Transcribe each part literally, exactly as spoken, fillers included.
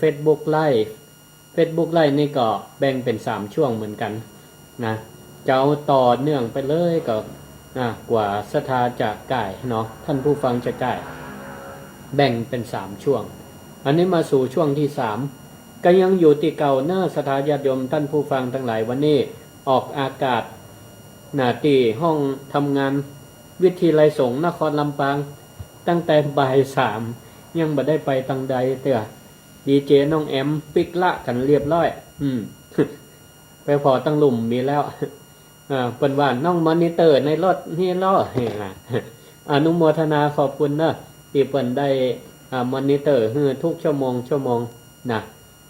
Facebook Live Facebook Liveนี่ก็แบ่งเป๋นสามช่วงเหมือนกั๋นนะ จะเอาต่อเนื่องไปเลยก็ อ่ะ กว่าศรัทธาจะก่ายเนาะ ท่านผู้ฟังจะก่าย แบ่งเป๋นสามช่วง อันนี้มาสู่ช่วงตี้สาม ก็ยังอยู่ตี้เก่าเนาะ ศรัทธาญาติโยมท่านผู้ฟังตังหลาย วันนี้ออกอากาศนะ ตี้ห้องทำงานวิทยาลัยสงฆ์นครลำปาง ตั้งแต่บ่ายสาม ยังบ่ได้ไปตังใดเตื้อ ดีเจน้องแอมปิ๊กละกั๋นเรียบร้อย อืม ไปผ่อตังลุ่มมีแล้ว อ่า เปิ้นว่าน้องมอนิเตอร์ในรถนี่ลอ นี่นะ อนุโมทนาขอบคุณเนาะ ตี้เปิ้นได้ อ่า มอนิเตอร์หื้อทุกชั่วโมงชั่วโมงนะ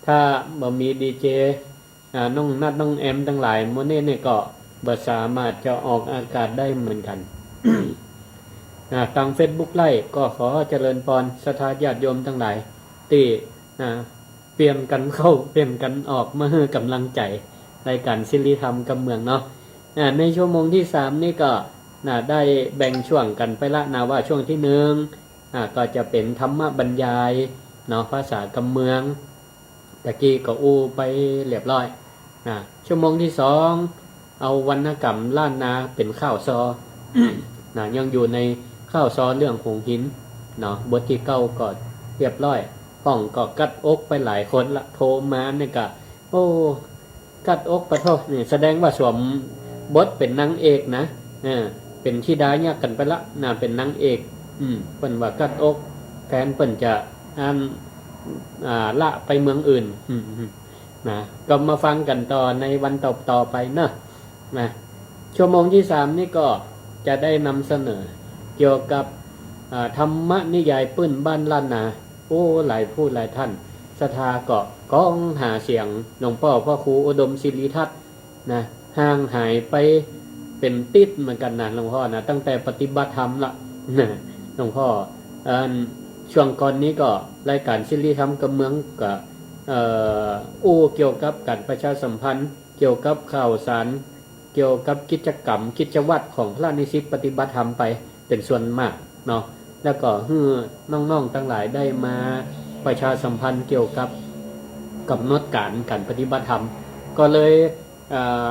ถ้าบ่มีดีเจ อ่า น้องนัดน้องแอมตังหลาย มื้อนี้นี่ก็บ่สามารถจะออกอากาศได้เหมือนกั๋น อ่า ตางFacebook Liveก็ขอเจริญปอนศรัทธาญาติโยมตังหลาย ตี้ อ่า เปลี่ยนกั๋นเข้าเปลี่ยนกั๋นออกมาหื้อก๋ำลังใจ๋รายก๋านสิริธรรมกำเมืองเนาะ อ่า ในชั่วโมงตี้สามนี่ก็ นะ ได้แบ่งช่วงกั๋นไปละนะ ว่าช่วงตี้หนึ่ง อ่า ก็จะเป๋นธรรมบรรยายเนาะ ภาษากำเมือง ตะกี้ก็อู้ไปเรียบร้อยนะ ชั่วโมงตี้สอง เอาวรรณกรรมล้านนาเป๋นข่าวซอ นะ ยังอยู่ในข่าวซอเรื่องหงส์หินเนาะ บทตี้เก้าก็เรียบร้อย พ่องก็กัดอกไปหลายคนละ โทรมานี่ก็ โอ้ กัดอกปะโธ่ นี่แสดงว่าสวมบทเป๋นนางเอกนะ เออ เป๋นธิดายักษ์กั๋นไปละนะ เป๋นนางเอก อืม เปิ้นว่ากัดอก แทนเปิ้นจะอัน อ่า ละไปเมืองอื่น อืม อืม นะ ก็มาฟังกั๋นต่อในวันต่อๆ ไปเนาะ นะ ชั่วโมงตี้สามนี่ก็จะได้นำเสนอเกี่ยวกับ อ่า ธรรมนิยายปื้นบ้านล้านนา โอ้ หลายผู้หลายท่านศรัทธาก็ก้องหาเสียงหลวงป้อพระครูอุดมศิริทัศน์นะ ห่างหายไปเป๋นติ๊ดเหมือนกั๋นนะหลวงพ่อนะ ตั้งแต่ปฏิบัติธรรมละนะหลวงพ่อ อัน ช่วงก่อนนี้ก็รายก๋านสิริธรรมกำเมืองก็ เอ่อ อู้เกี่ยวกับก๋านประชาสัมพันธ์ เกี่ยวกับข่าวสาร เกี่ยวกับกิจกรรมกิจวัตรของพระนิสิตปฏิบัติธรรมไปเป๋นส่วนมากเนาะ แล้วก็หื้อน้องๆ ตังหลายได้มาประชาสัมพันธ์เกี่ยวกับก๋ำหนดก๋านก๋านปฏิบัติธรรม ก็เลย เอ่อ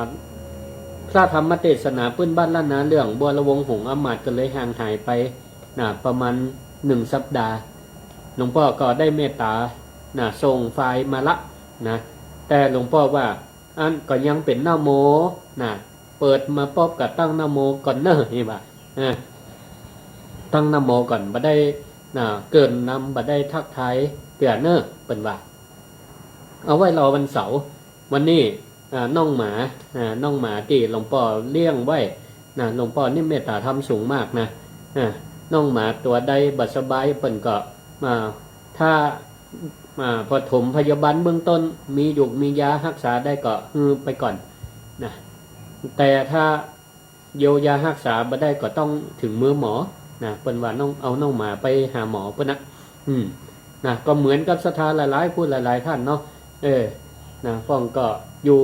พระธรรมเตสนาปื้นบ้านล้านนาเรื่องบัวระวงหงส์อำมาตย์ก็เลยห่างหายไปนะ ประมาณหนึ่งสัปดาห์ หลวงป้อก็ได้เมตต๋านะ ส่งไฟล์มาละนะ แต่หลวงป้อว่า อันก็ยังเป๋นนะโมนะ เปิดมาป๊อบก็ตั้งนะโมก่อนเน่อ นี่ว่า อ่า ตั้งนะโมก่อน บ่ได้นะ เกริ่นนำ บ่ได้ทักทายเตื้อเน่อ เปิ้นว่า เอาไว้รอวันเสาร์ วันนี้ อ่า น้องหมา อ่า น้องหมาตี้หลวงป้อเลี้ยงไว้นะ หลวงป้อนี่เมตต๋าธรรมสูงมากนะ อ่า น้องหมาตั๋วใดบ่สบายเปิ้นก็ อ่า ถ้า อ่า ปฐมพยาบาลเบื้องต้น มียูกมียาฮักษาได้ก็หื้อไปก่อนนะ แต่ถ้าเยียวยาฮักษาบ่ได้ก็ต้องเถิงมือหมอนะ เปิ้นว่าน้อง เอาน้องหมาไปหาหมอเปิ้นนะ อืม นะ ก็เหมือนกับศรัทธาหลายๆ ผู้หลายๆ ท่านเนาะ เออ นะ พ่องก็อยู่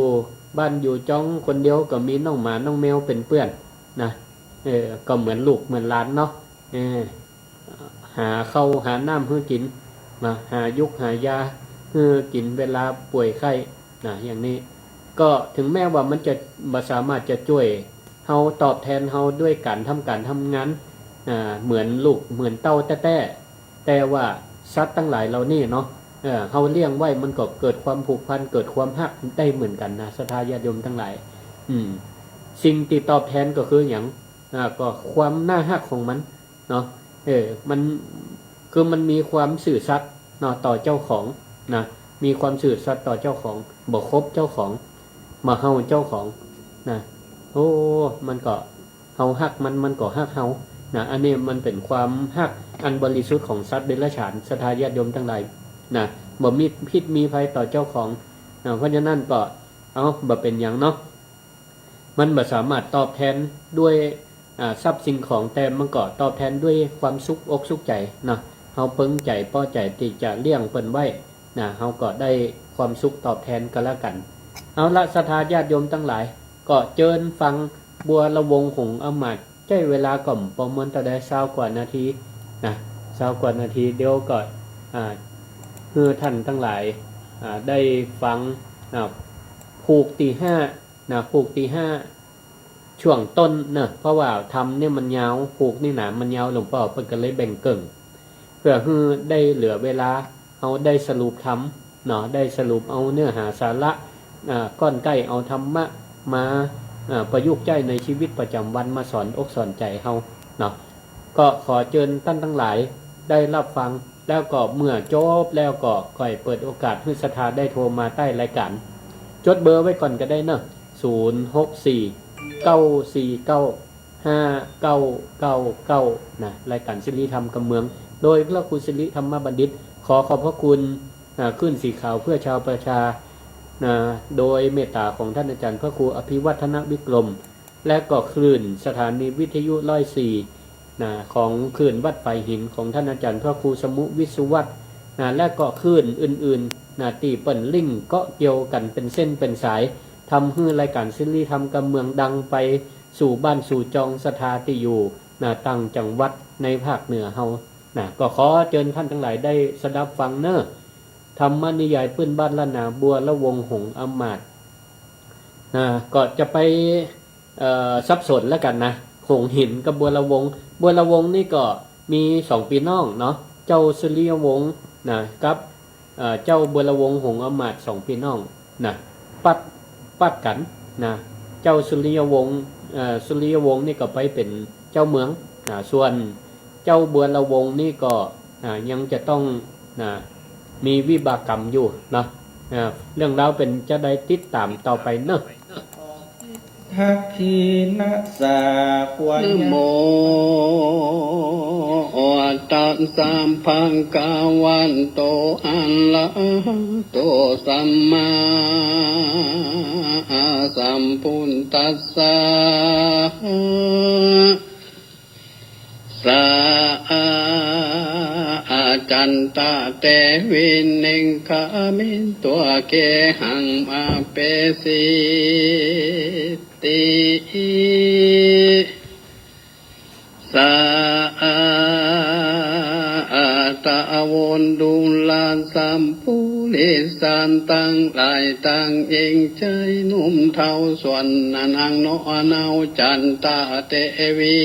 บ้านอยู่จ๊องคนเดียว ก็มีน้องหมาน้องแมวเป๋นเปื้อนนะ เออ ก็เหมือนลูกเหมือนหลานเนาะ เออ หาข้าวหาน้ำหื้อกิ๋นนะ หายูกหายาหื้อกิ๋นเวลาป่วยไข้นะ อย่างนี้ ก็ถึงแม้ว่ามันจะบ่สามารถจะจ้วยเฮา ตอบแทนเฮาด้วยก๋านทำก๋านทำงาน อ่า เหมือนลูกเหมือนเต้าแต๊ๆ แต่ว่าสัตว์ตังหลายเหล่านี้เนาะ เออ เฮาเลี้ยงไว้มันก็เกิดความผูกพัน เกิดความฮักได้เหมือนกั๋นนะ ศรัทธาญาติโยมตังหลาย อืม สิ่งตี้ตอบแทนก็คือหยัง อ่า ก็ความน่าฮักของมันเนาะ เออ มัน คือมันมีความซื่อสัตย์เนาะ ต่อเจ้าของนะ มีความซื่อสัตย์ต่อเจ้าของ บ่คบเจ้าของ บ่เห่าเจ้าของนะ โอ้ มันก็ เฮาฮักมัน มันก็ฮักเฮานะ อันนี้มันเป๋นความฮักอันบริสุทธิ์ของสัตว์เดรัจฉาน ศรัทธาญาติโยมตังหลายนะ บ่มีพิษมีภัยต่อเจ้าของนะ เพราะฉะนั้นก็ เอ้า บ่เป๋นหยังเนาะ มันบ่สามารถตอบแทนด้วย อ่า ทรัพย์สิ่งของ แต่มันก็ตอบแทนด้วยความสุขอกสุขใจ๋เนาะ เฮาเปิงใจ๋ปอใจ๋ตี้จะเลี้ยงเปิ้นไว้นะ เฮาก็ได้ความสุขตอบแทนก็แล้วกั๋น เอาละ ศรัทธาญาติโยมตังหลาย ก็เจิญฟังบัวระวงหงส์อำมาตย์ ใจ๊เวลาก็บ่ปอมวนเต้าใด ซาวกว่านาทีนะ ซาวกว่านาที เดี๋ยวก็ อ่า หื้อท่านตังหลาย อ่า ได้ฟัง นะ ผูกตี้ห้า นะ ผูกตี้ห้า ช่วงต้นเนาะ เพราะว่าธรรมเนี่ยมันยาว ผูกนี่หนามันยาว หลวงป้อเปิ้นก็เลยแบ่งเกิ่ง เปื้อหื้อได้เหลือเวลา เฮาได้สรุปธรรมเนาะ ได้สรุปเอาเนื้อหาสาระ อ่า ก้อนใก้เอาธรรมะมา อ่า ประยุกต์ใจ๊ในชีวิตประจำวัน มาสอนอกสอนใจ๋เฮาเนาะ ก็ขอเจิญต้านตังหลายได้ฮับฟัง แล้วก็เมื่อจบแล้วก็ค่อยเปิดโอกาสหื้อศรัทธาได้โทรมาใต้รายก๋าน จดเบอร์ไว้ก่อนก็ได้เนาะ ศูนย์ หก สี่ เก้า สี่ เก้า ห้า เก้า เก้า เก้า นะ รายก๋านสิริธรรมกำเมือง โดยพระครูสิริธรรมบัณฑิต ขอขอบพระคุณ นะ คลื่นสีขาวเพื่อชาวประชา นะ โดยเมตตาของท่านอาจารย์พระครูอภิวัฒนวิกรม และก็คลื่นสถานีวิทยุร้อยสี่ นะ ของคลื่นวัดฝายหินของท่านอาจารย์พระครูสมุวิศวัตร นะ และก็คลื่นอื่นๆ นะ ตี้เปิ้นลิงก์เกาะเกี่ยวกั๋นเป๋นเส้นเป๋นสาย ทำหื้อรายก๋านสิริธรรมกำเมืองดังไปสู่บ้านสู่จองศรัทธาตี้อยู่ นะ ต่างจังหวัดในภาคเหนือเฮา นะ ก็ขอเจิญต้านตังหลายได้สดับฟังเนาะ ธรรมนิยายปื้นบ้านล้านนา บัวละวงหงส์อำมาตย์ นะ ก็จะไป เอ่อ สับสนแล้วกั๋นนะ หงส์หินกับบัวละวง บัวละวงนี่ก็มีสองปี้น้องเนาะ เจ้าสุริยวงศ์นะ กับ เอ่อ เจ้าบัวละวงหงส์อำมาตย์ สองปี้น้องนะ ปั๊ด ปั๊ดกั๋นนะ เจ้าสุริยวงศ์ เอ่อ สุริยวงศ์นี่ก็ไปเป๋นเจ้าเมืองนะ ส่วนเจ้าบัวละวงนี่ก็ อ่า ยังจะต้อง นะ มีวิบากกรรมอยู่เนาะ อ่า เรื่องราวเป๋นจาใดติดต๋ามต่อไปเนาะ ทักขิณสาควร นะโม ตัสสะ ภะคะวะโต อะระหะโต สัมมาสัมพุทธัสสะ สะ อา จันตะ เตวิ นิกขามิ ตวะ เกหัง มา เปสิติ สะ อา ตะ วะ ดูรา สัพปุริสะ ตังหลาย ตังหญิงใจ๋ หนุ่มเฒ่า ส่วนนางน้อย จันตะ เตวิ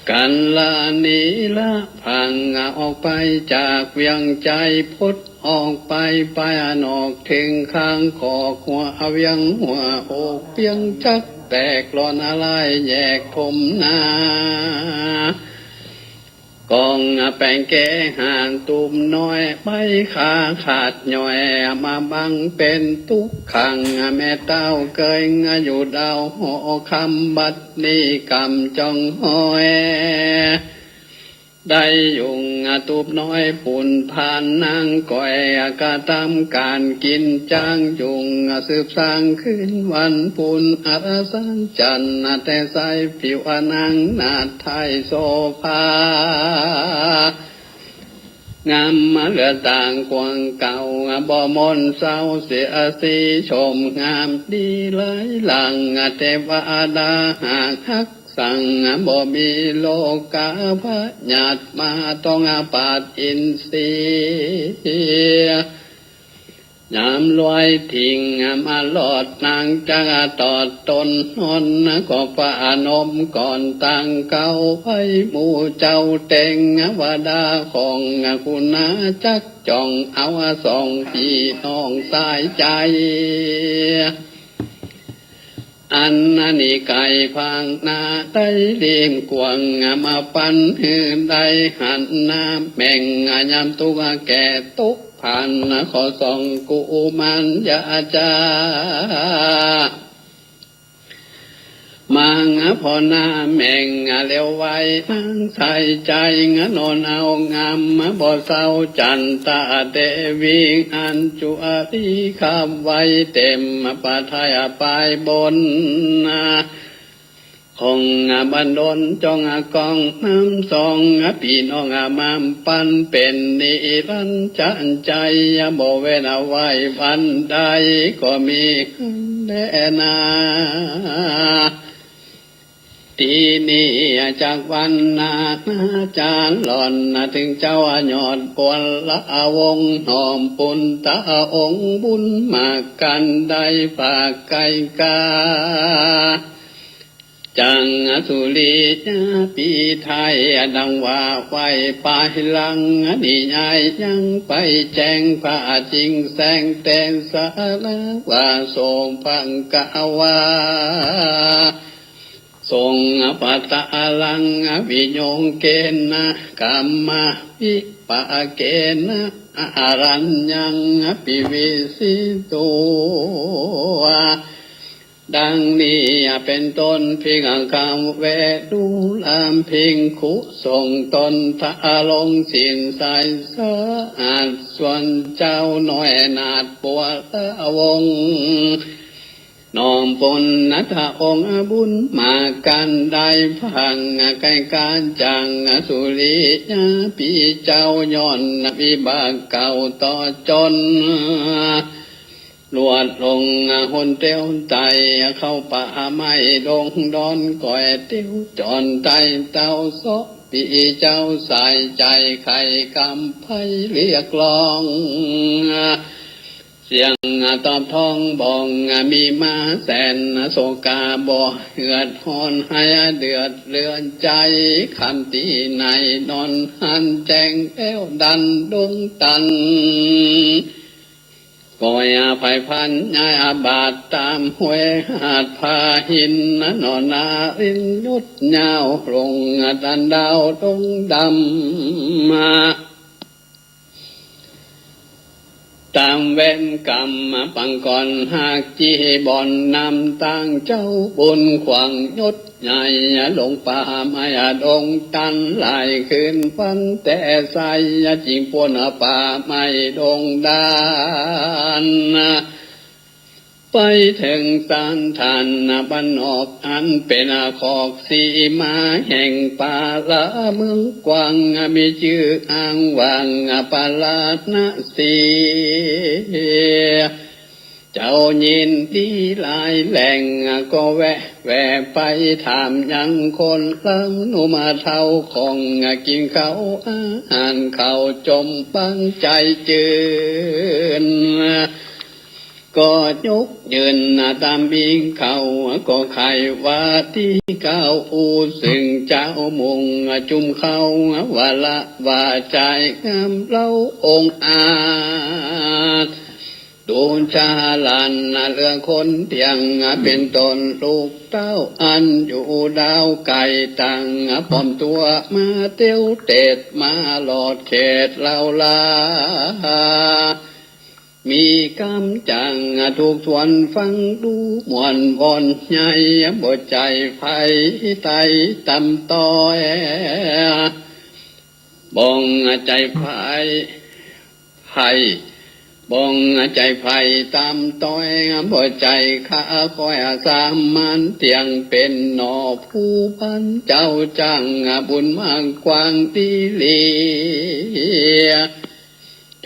กัลลาณี ละผ่างออกไปจากเวียงใจ๋ พดออกไป ไปนอกเถิงข้าง ขอกหัว เวียงหัว อกเวียงจักแตก หล่นละลายแยกถมหน้า กองแป๋งแก้หาง ตูบน้อยใบขาขาดย่อย มาบังเป๋นตุ๊กขัง แม่เต้าเกยอยู่ดาวหอคำ บัดนี้กำจ้องห้อย ได้ยุงตูบน้อยปูนผ่าน นางก้อยกระตำก๋านกิ๋น จ้างยุงสืบสร้างคืนวันปูน อรสังจันทร์แต่ใสผิว นางนาฏไทยโสภา งามมาเหลือต่างกว่าเก่า บ่หม่นเศร้า เสียสีชมงามดีหลายหลัง เทวดาหากฮักสั่ง บ่มีโรคาพยาธิ มาต้องอาพาธอินทรีย์ ยามลอยถิง มาลอดนางจักตอดตน ฮอนก็ประนมก่อน ตั้งเก้าไว้หมู่เจ้า เทวดาของคุณาจักจ้อง เอาสองปี้น้องสายใจ๋ อันนี้ไก่พางนาได้เลี้ยงกวาง มาปันหื้อได้หันหน้าแม่ง ยามตุ๊กแก่ตก ผ่านขอส่องกุมารราชา มังพ่อหน้าแม่งเหลียวไว นางใส่ใจ๋นอนเอางาม บ่เศร้าจันตะเตวิ อันจุอารีขับไว เต็มประทัยปายบน ของบันดลจ้องกองน้ำสอง ปี้น้องมามปันเป๋นนิรันดร์จันใจ๋ บ่เว้นไหววันใด ก็มีแลนา เต นี้จากวันนานาจารย์หล่อนเถิงเจ้ายอดบัวละวงศ์ น้อมปุณตะองค์บุญมากกันได้ฝากไกลกา จังสุริยะปีไทย ดังว่าไว้ปายหลัง นิยายยังไปแจ้งพระจริงแสงแตนสารว่าโสภะกะวา ทรงปะทะลังวิโยเกนะ กัมมะวิปาเกนะ อรัญญังปิวิสิตุ ดังนี้เป็นต้น ภิกขะเวรุลาภิกขุ ส่งตนทรงศีลใสสะอาด ส่วนเจ้าน้อยนาถบัวละวงศ์ น้อมปุณณะองค์บุญมากกันได้ฝากไกลกา จังสุริยะปีเจ้าย้อนวิบากเก่าต่อจน ลวดลงหนเตียวไต่ เข้าป่าไม้ดงดอน ก้อยเตียวจอนไต่เต้าเซาะ ปีเจ้าสายใจ๋ใค่กำไพเรียกร้อง เสียงตอบท้องบ้อง มีมาแสนโศกา บ่เหือดฮ้อนให้เดือดเรือนใจ๋ ค่ำตี้ไหนนอนหันแจ้งแป้วดันดงตัน ก้อยไพพันย้ายอาบาทต๋ามห้วยหาดผาหิน นอนารินยศยาวลงตันดาวดงดำ ต๋ามเวรกรรมปางก่อนหากจีบ่อนนำ ตางเจ้าบุญขวางยศใหญ่ลงป่าไม้ดงตัน หลายคืนวันแต่สาย จิ่งป้นป่าไม้ดงดาน ไปเถิงสถานบ้านนอก อันเป๋นขอกสีมาแห่งป่าละเมืองกว้าง มีจื้ออ้างว่าป่าละนสี เจ้ายินดีหลายแหล่ง ก็แวะแวะไปถามยังคนละหนุ่มเฒ่า ของกิ๋นข้าวอาหารข้าวจมปางใจ๋จืน ก็ยกยืนต๋ามอิงเขา ก็ใค่ว่าตี้เก้าอู้ ซึ่งเจ้ามุ่งจุมเขา ว่าละว่าใจ๋งามเล้าองอาจ ดูจาหลานเหลือคนเดียว เป๋นต้นลูกเต้าอันอยู่ดาวไก๋ ต่างปลอมตั๋วมาเตียวเตศ มาหลอดเขตเฮาลา มีกำจังทุกข์ทวนฟังดูม่วนว่อนใหญ่ บ่ใจ้ใผไต่ต่ำต้อย บ่ใจ้ใผ ใผ บ่ใจ้ใผต่ำต้อย บ่ใจ้ข้าคอยสามัญ เตียงเป๋นหน่อผู้พันเจ้าจ้าง บุญมากว้างตี้หลี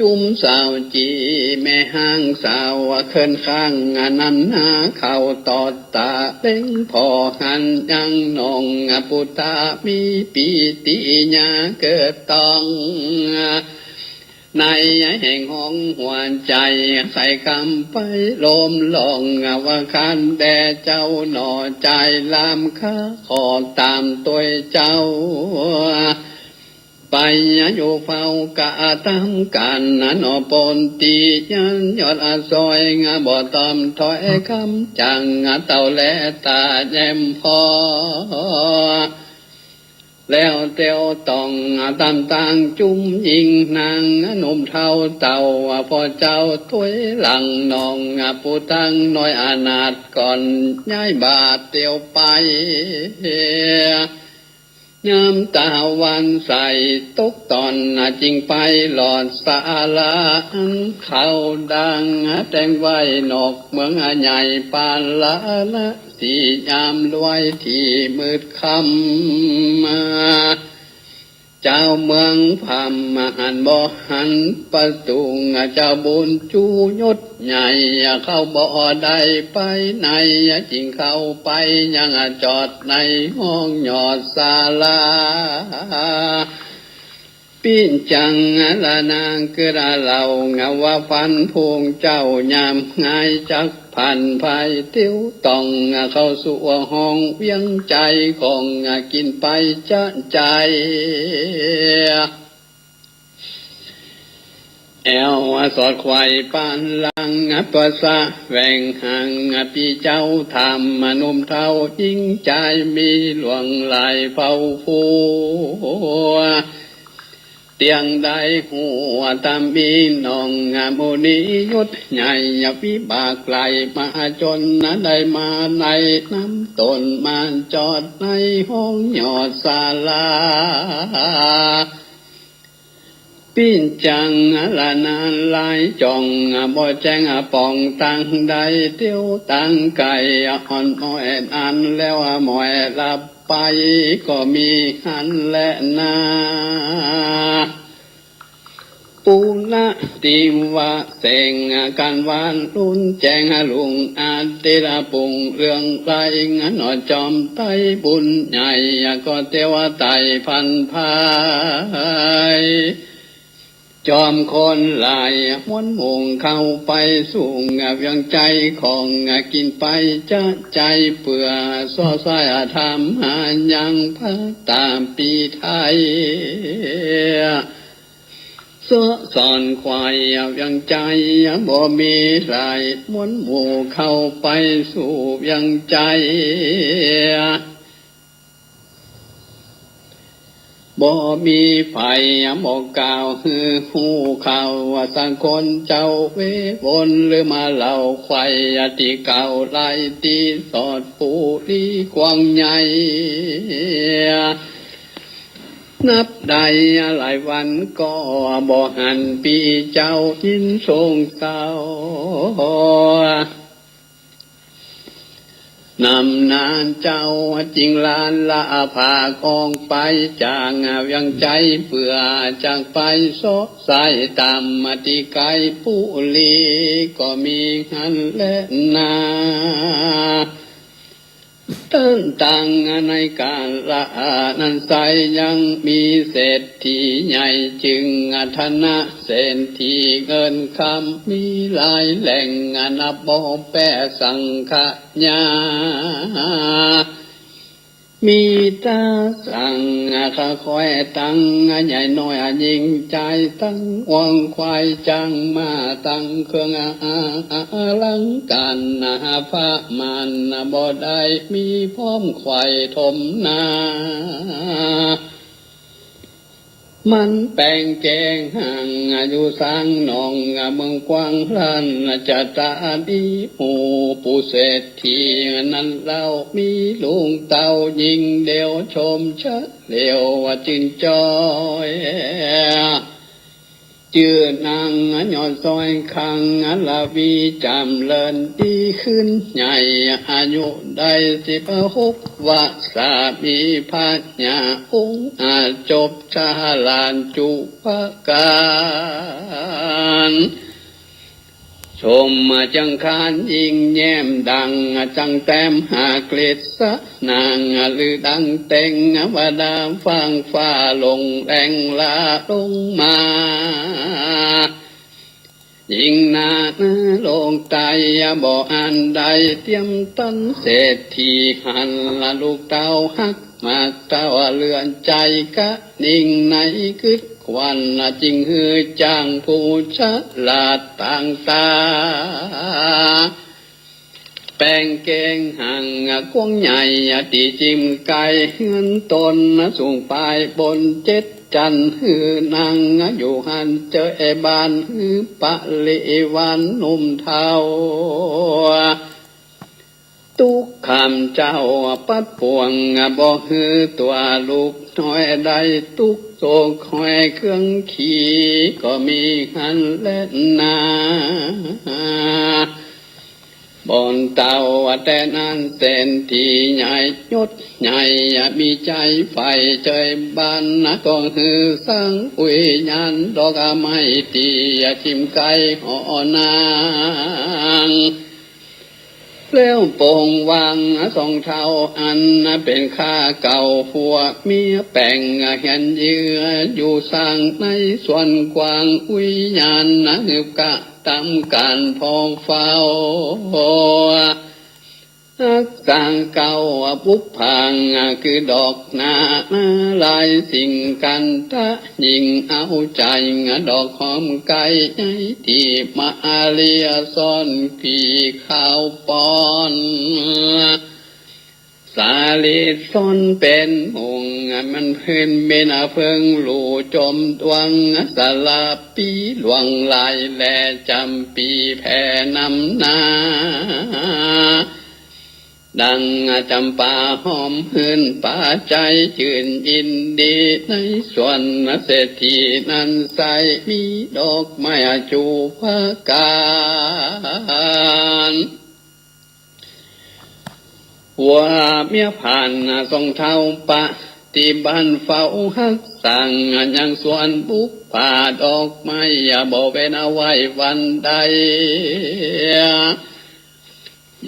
จุมสาวจี๋แม่ฮ้างสาวเคินข้าง นำหน้าเข้าตอดต๋าเล็งผ่อหันยัง น้องปุตตะมีปีติญาเกิดต้อง ในแห่งห้องหัวใจ๋ ใค่กำไปโลมลอง ว่าคันแด่เจ้าหน่อจายล้ำ ข้าขอต๋ามตวยเจ้า ไปอยู่เฝ้ากระทำก๋าน หน่อปนตี้ยันยอดซอย บ่ต่อมถ้อยกำจัง เต้าแลต๋าแย้มผ่อ แล้วเตียวต้องต๋ามตางจุมญิงนางหนุ่มเฒ่าเต้า พ่อเจ้าตวยหลัง น้องผู้ตังน้อยอนาถก่อน ย้ายบาทเตียวไป ยามตะวันใสตกตอน จิ่งไปหลอดศาลาอันเขาดัง แต่งไว้นอกเมืองใหญ่ปาราณสี ยามลวยตี้มืดค่ำมา เจ้าเมืองพม่าหันบ่หันประตู๋ เจ้าบุญชูยศใหญ่เข้าบ่ได้ไปใน จึงเข้าไปยังจอดในห้องยอดศาลา ปิ๊งจังละนางเกิดเล่า ว่าฟันพุงเจ้ายามหงายจัก พันภายเตียวต้องเข้าสู่ห้องเวียงใจ๋ของกิ๋นไปจ๊ะใจ๋ แอ่วสอดไขว่ปานหลัง ปัสสะแหว่งหัง ปี้เจ้าถามหนุ่มเฒ่าญิงจาย มีหลวงหลายเผ่าผัว เตียงได้ฮู้ว่าต๋ามมีน้องมุนียศใหญ่ วิบากหลายมหาชน ได้มาในน้ำตน มาจอดในห้องยอดศาลา ปิ๊งจังละนานหลายจ้อง บ่แจ้งป่องตางใด เตียวตางไก๋อ่อนอ้อยอันแล้วหมอยหลับ ไปก็มีหันแลนา ปุณณะติวะเสง ก๋านวานลุนแจ้งลุงอาทิตย์ ปุงเรืองไกล หนอจอมไตบุญใหญ่ ก็เตียวไตพันภาย จอมคนหลายม้วนหมู่เข้าไปสู่เวียงใจ๋ของกิ๋นไปจ๊ะใจ๋ เปื้อเซาะสายถามหายังพระต๋าปีไทย เซาะสอนไขว่เวียงใจ๋บ่มีหลาย ม้วนหมู่เข้าไปสู่เวียงใจ๋ บ่มีใผบ่กล่าวหื้อฮู้ข่าว ว่าสังคนเจ้าเววน หรือมาเล่าไขว่ตี้เก่า หลายตี้สอดปุรีกว้างใหญ่ นับได้หลายวันก็บ่หัน ปี้เจ้ายินโศกเศร้า นำหน้าเจ้าจึงลาละพากออกไปจากเวียงใจ๋ เปื้อจักไปเซาะสายต๋ามตี้ไก๋ปุรี ก็มีหันแลนา ตึงตังในกาละนั้นไส้ ยังมีเศรษฐีใหญ่จึง ฐานะเศรษฐีเงินคำมีหลายแหล่ง นับบ่แป้สังขยา มีต๋าสังฆะคอยตัง ใหญ่น้อยยิ่งใจ๋ ตังวัวควายจ๊างม้า ตังเครื่องอลังก๋าร พม่านบ่ได้มีพร้อมไขว่ถมนา มันแป๋งแกงห่างอยู่สางหนอง เมืองกว้างล้านจะต๋าดี หมู่ปู่เศรษฐีนั้นเล่า มีลุงเต้าญิงเดียว ชมเชยเหลียวจื่นจ้อย จื้อนางยอดสร้อยคัง ละวีจ๋ำเริญดีขึ้นใหญ่ อายุได้สิบหกวรรษา มีพญาองค์อาจจบ ชาลาญจุปการ ชมจังคานยิ่งแย้มดัง จังแต้มหากฤษณาง หรือดังเต็งวดา ฟางฟ้าลงแรงลาลงมา ยิ่งนานาโลกไตบ่อันใด เตรียมตันเศรษฐีหัน ละลูกเต้าฮักมากเต้า เลื่อนใจ๋กะนิ่งในกึ๊ดควัน จึงหื้อจ้างผู้ฉลาดต่างต๋า แป๋งแกงห่างกว้างใหญ่ ตี้จิ่มไก๋เฮือนตน สูงปายบนเจ็ดจั๊น หื้อนางอยู่หั้นเจยบ้าน หื้อปริวารหนุ่มเฒ่า ตุ๊กค่ำเจ้าปัดป่วง บ่หื้อตั๋วลูกน้อยได้ตุ๊ก โศกห้อยเครื่องขี่ก็มีหั้นแลนา บ่อนเต้าแต่นั้นเศรษฐีใหญ่ยศใหญ่ มีใจ๋ใฝ่เจิยบาน ก็หื้อสร้างอุยยานดอกไม้ตี้ถิ่มใก้หอนาง แล้วปงวางสองเฒ่าอั้น เป๋นข้าเก่าผัวเมียแป๋ง เหียนเยื้ออยู่สร้างในสวนกว้าง อุยยานหืบกระตำก๋านผ่องเฝ้า ฮักสร้างเก่าบุปผาง คือดอกนานาหลายสิ่ง กันทะยิ่งเอาใจ๋ ดอกหอมไก่ใหญ่ตี้มาเลียซ่อน ผีขาวปอน สาลีซ่อนเป๋นมุง มันพื้นเม็ดเผิงหลู่จมดวง สาลาปีหลวงหลายแล จ๋ำปีแผ่นำหน้า ดังจ๋ำปาหอมหื่นปาใจ๋จื่นยินดี ในสวนเศรษฐีนั้นใส มีดอกไม้จู๋ผะก๋าน ผัวเมียผ่านสองเฒ่าปะ ตี้บ้านเฝ้าฮักสร้าง ยังสวนบุปผาดอกไม้ บ่เว้นเอาไว้วันใด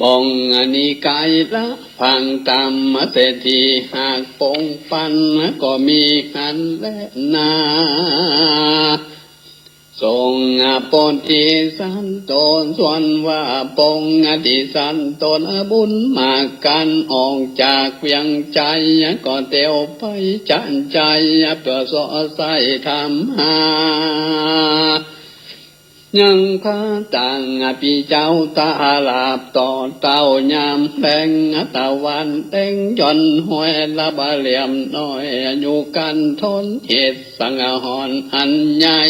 บ่องอันนี้กายละพังต๋าม เศรษฐีหากปงปัน ก็มีหั้นแลนา ทรงโปรดตี้สันโตษ ส่วนว่าปงตี้สันโตษ บุญมากก๋านออกจากเวียงใจ๋ ก็เตียวไปจันใจ๋ เปื้อเซาะใส่ถามหา ยังพระต่างปี้เจ้าต๋าหลาบต่อเต้ายามแลง ตะวันแดงย่อนห้อย ละบาเหลี่ยมน้อย อยู่กันทนเหตุสังหรณ์อันใหญ่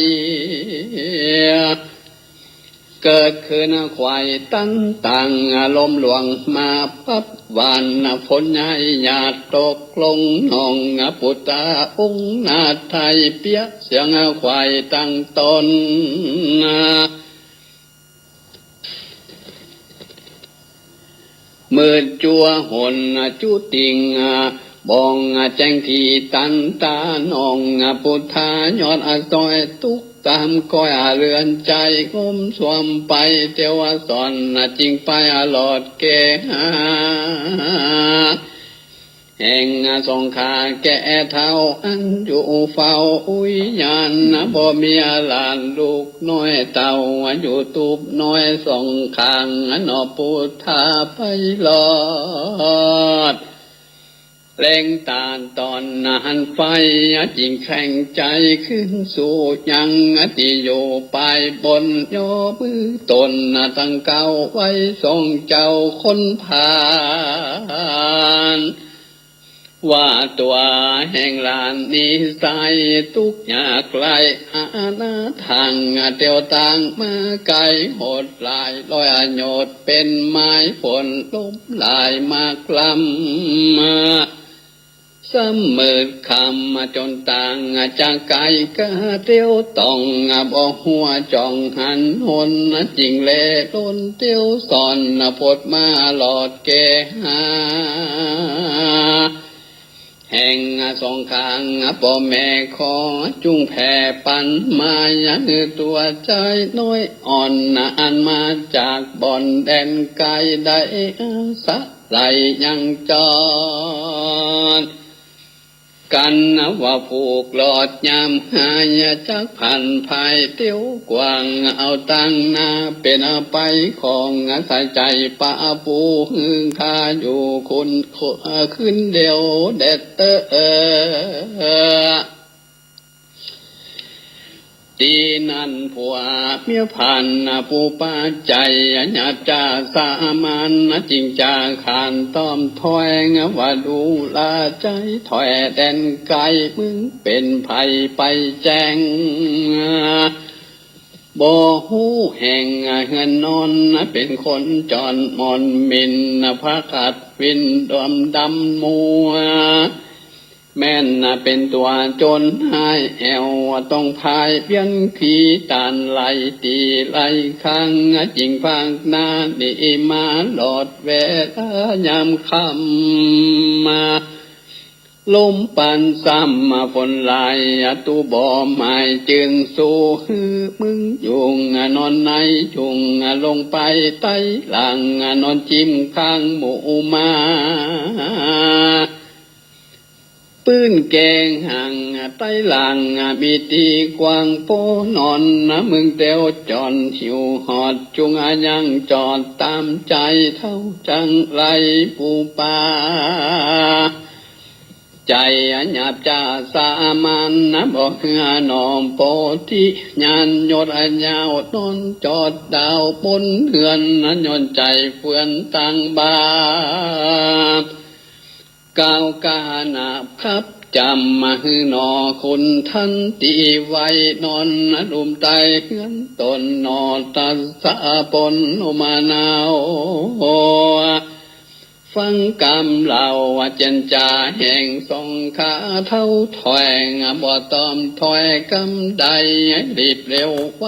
เกิดขึ้นขวายตันต่าง ลมหลวงมาปั๊บ หว่านฝนใหญ่หยาดตกลงนอง ปุตตาองค์นาถไทยเปียะเสียงขวายตังตน มืดจั๊วหนจุติ่ง บ่องแจ้งตี้ตันต๋านอง ปุทธายอดอสอย ตุ๊กต๋ามก้อยเรือนใจ๋ งมส่วมไปเตียวสอน จึงไปหลอดแก้หา แห่งสองข้าแก่เฒ่าอันอยู่เฝ้าอุยยาน บ่มีหลานลูกน้อยเต้า อยู่ตูบน้อยสองข้าง นอปุทธาไปหลอด แลงต๋าต๋อนหันไฟ จึงแข็งใจ๋ขึ้นสู่ยัง ตี้อยู่ปายบน ย่อมือต๋นตังเก้า ไหว้สองเจ้าคนผ่าน ว่าตั๋วแห่งหลานนี้ไส้ ตุ๊กข์ยากไร้อนาถาง เตียวตางมาไก๋โหดหลาย ร้อยอโยชน์เป๋นไม้ฝน ลมหลายมากล้ำ ซ้ำมืดค่ำจ๋นต่างจากไก๋ กาเตียวต้อง บ่หัวจ้องหันหน จึงแลลนเตียวสอน พดมาหลอดแก้หา แห่งสองข้างป้อแม่ขอจุ่งแผ่ปันมา หื้อตั๋วใจ๋น้อยอ่อน อันมาจากบ่อนแดนไก๋ ได้อาศัยยังจอด กั๋นว่าผูกหลอดยามหาย จักผันภายเตียวกว้าง เอาตังหน้าเป๋นไปของ ใส่ใจ๋ปะปูหื้อข้าอยู่คุณ คืนเดียวแดดเตอ ตี้นั้นผัวเมียผ่านผู้ปาใจ๋ ญาติจาสามัญ จึงจาขานต้อมถ้อย ว่าดูราใจ๋ถ้อยแดนไก๋ มึงเป๋นใผไปแจ้ง บ่ฮู้แห่งเฮือนนอน เป๋นคนจรหมอนหมิ่น พระขัดวินดวมดำมัว แม่นเป๋นตั๋วจ๋นฮ้ายแอ่ว ต้องพ่ายเวียนขี้ต๋านหลายตี้หลายครั้ง จึงพากหน้าหนีมาหลอดเวลายามค่ำ มาลมปานซ้ำฝนหลาย ตุ๊บ่หมายจืนสู้ หื้อมึงยุงนอนในจุ่ง ลงไปใต้หลังนอนจิมข้างหมู่มา ปื้นแกงหังใต้หลังมีตี้กว้าง โปนอนมึงแต๊วจ่อน หิวฮอดจุ่งยังจอด ต๋ามใจ๋เฒ่าจังไรปู่ป้า ใจ๋หยาบจ๊าสามัญ บ่เหื้อหนอโปธิญาณ ยศยาวนอนจอดดาวบนเฮือน ย้อนใจ๋เฟื่อนตังบาป ก้าวกาหนาบขับจ๋ำ หื้อหนอคุณท่านตี้ไว้ นอนลุ่มใต้เฮือนต๋นหนอ ตัสสะปนมะนาว ฟังกำเล่าเจียรจ๋าแห่งสองข้าเฒ่า ถ้อยบ่ตอบถ้อยกำใด รีบเร็วไว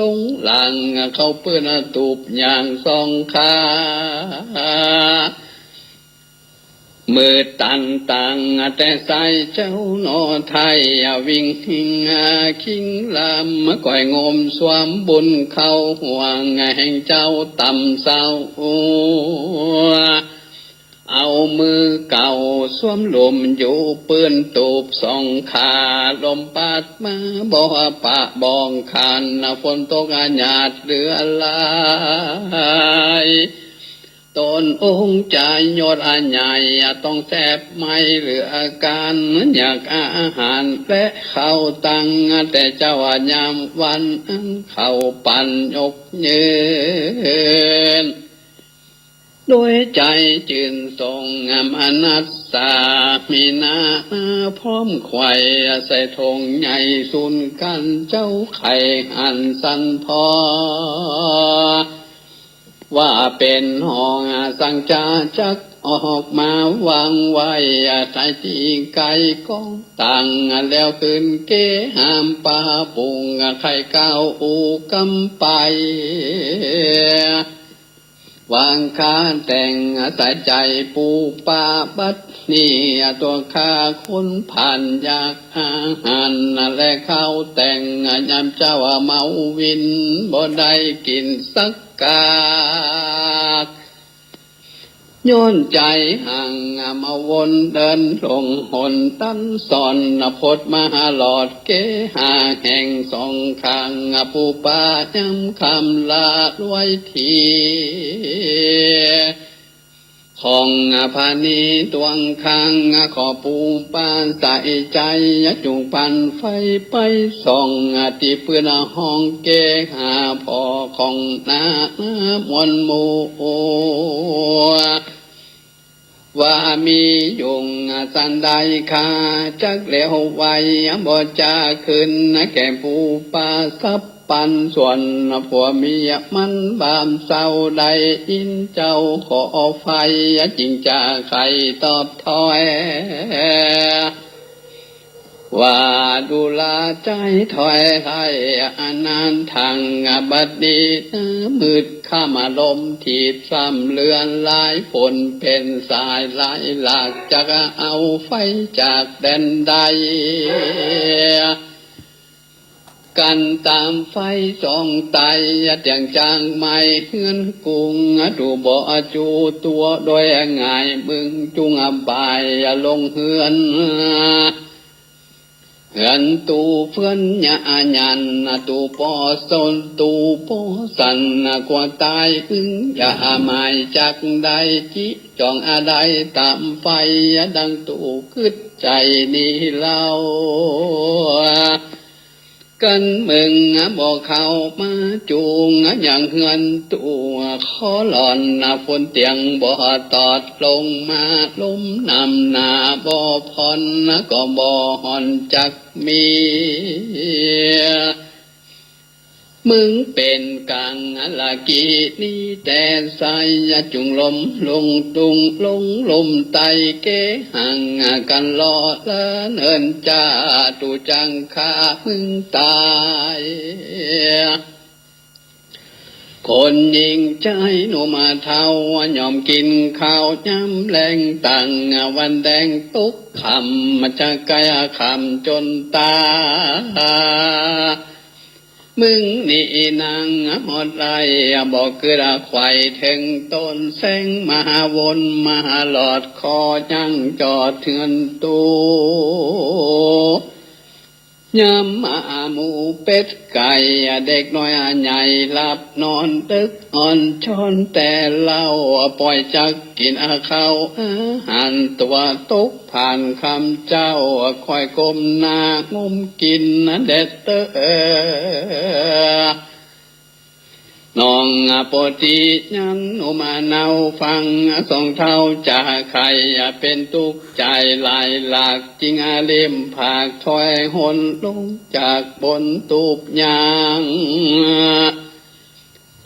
ลงหลัง เข้าปื้นตูบอย่างสองข้า มือตันตังแต่ใส่เจ้าหนอไทย วิ่งหิงคิงลำ ก้อยงมสวมบุญเข้าห่วง แห่งเจ้าต่ำเศร้า เอามือเก่าสวมหลุมอยู่ปื้นตูบสองข้า ลมปาดมาบ่ปะบ้องคัน ฝนตกหยาดเหลือหลาย ต๋นองค์จายศใหญ่ ต้องแสบไหม้เหลือก๋าน อยากอาหารและข้าวตัง แต่เจ้ายามวันอันเข้าปั๋นยกยืน โดยใจ๋จื้นส่งมนัสสา มีหน้าพร้อมไขว่ ใส่ถงใหญ่สูนกั๋น เจ้าใค่หันสันพอ ว่าเป๋นห้องสังจาจักออกมาวางไว้ ใต้ตี้ไก๋ก้องตัง แล้วคืนเกหามปาปุง ใค่ก้าวอู้กำไป วางข้าแต่งสายใจ๋ปู่ป้าบัดนี้ ตั๋วข้าคนผ่านอยากอาหาร และข้าวแต่งยามเจ้าเมาวิน บ่ได้กิ๋นสักกาก ย้อนใจ๋หังมาวนเดินหลงหนตันสอน พดมาหาหลอดเกหาแห่งสองข้าง ปู่ป้ายามค่ำลาลวยที ของพานีตวงข้าง ขอปู่ป้าใส่ใจ๋จุ่งปันไฟไปส่อง ตี้ปื้นห้องเกหาพ่อของน้ามวลหมู่ ว่ามียุงสันใดข้าจักแล้วไว บ่จาคืนแก่ปู่ป้าสับปันส่วน ผัวเมียมันบามเศร้า ได้ยินเจ้าขอไฟ จึงจะใค่ตอบถ้อย ว่าดูราใจ๋ถ้อยให้อานานทัง บัดนี้มืดค่ำลมถีบซ้ำเรือนหลาย ฝนเป๋นสายหลายหลาก จักเอาไฟจากแดนใด กั๋นต๋ามไฟส่องไต เตียงจางไม้เฮือนกุง ดูบ่จูตั๋วโดยง่าย มึงจุ่งบ่ายลงเฮือน เฮือนตู้เฟือนยะยัน ตู้ป้อส้นตู้ป้อสัน กั๋วต๋ายอึ้งอย่าหมายจักได้ จิจ่องอะได้ต๋ามไฟ ดังตู้กึ๊ดใจ๋นี้เล่า กั๋นมึงบ่เข้ามาจุ่งยังเฮือนตู้ ขอหล่อนฝนเตียงบ่ตอดลงมา ลมนำหน้าบ่ผ่อน ก็บ่ห่อนจักมี ก มึงเป๋นกังละกี้นี้แต๊ไส้ จุ่งลมลงตุงลงลุ่มไต้ เกหังกั๋นเลาะละเนินจาตุจังฆ่ามึงต๋าย คนญิงจายหนุ่มเฒ่า ย่อมกิ๋นข้าวยามแลง ตั้งวันแดงตกค่ำ จะใก้ค่ำจ๋นต๋า มึงนี้นางฮอดใด บ่กึ๊ดไขว่เถิงต้น แสงมาวนมาหลอด คอยังจอดเฮือนตู ยามหมาหมูเป็ดไก่ เด็กน้อยใหญ่หลับนอน ตึกอ่อนช้อนแต่เล่า ป่อยจักกิ๋นข้าวอาหาร ตั๋วตกผ่านค่ำเจ๊า ค่อยก้มหน้างมกิ๋นเด็ดเต๊อ น้องปอตี้ยันหนุ่มเนาฟัง สองเฒ่าจะใค่เป๋นตุ๊กข์ใจ๋หลายหลาก จึงเล็มผากถอยหนลงจากบนตูบยาง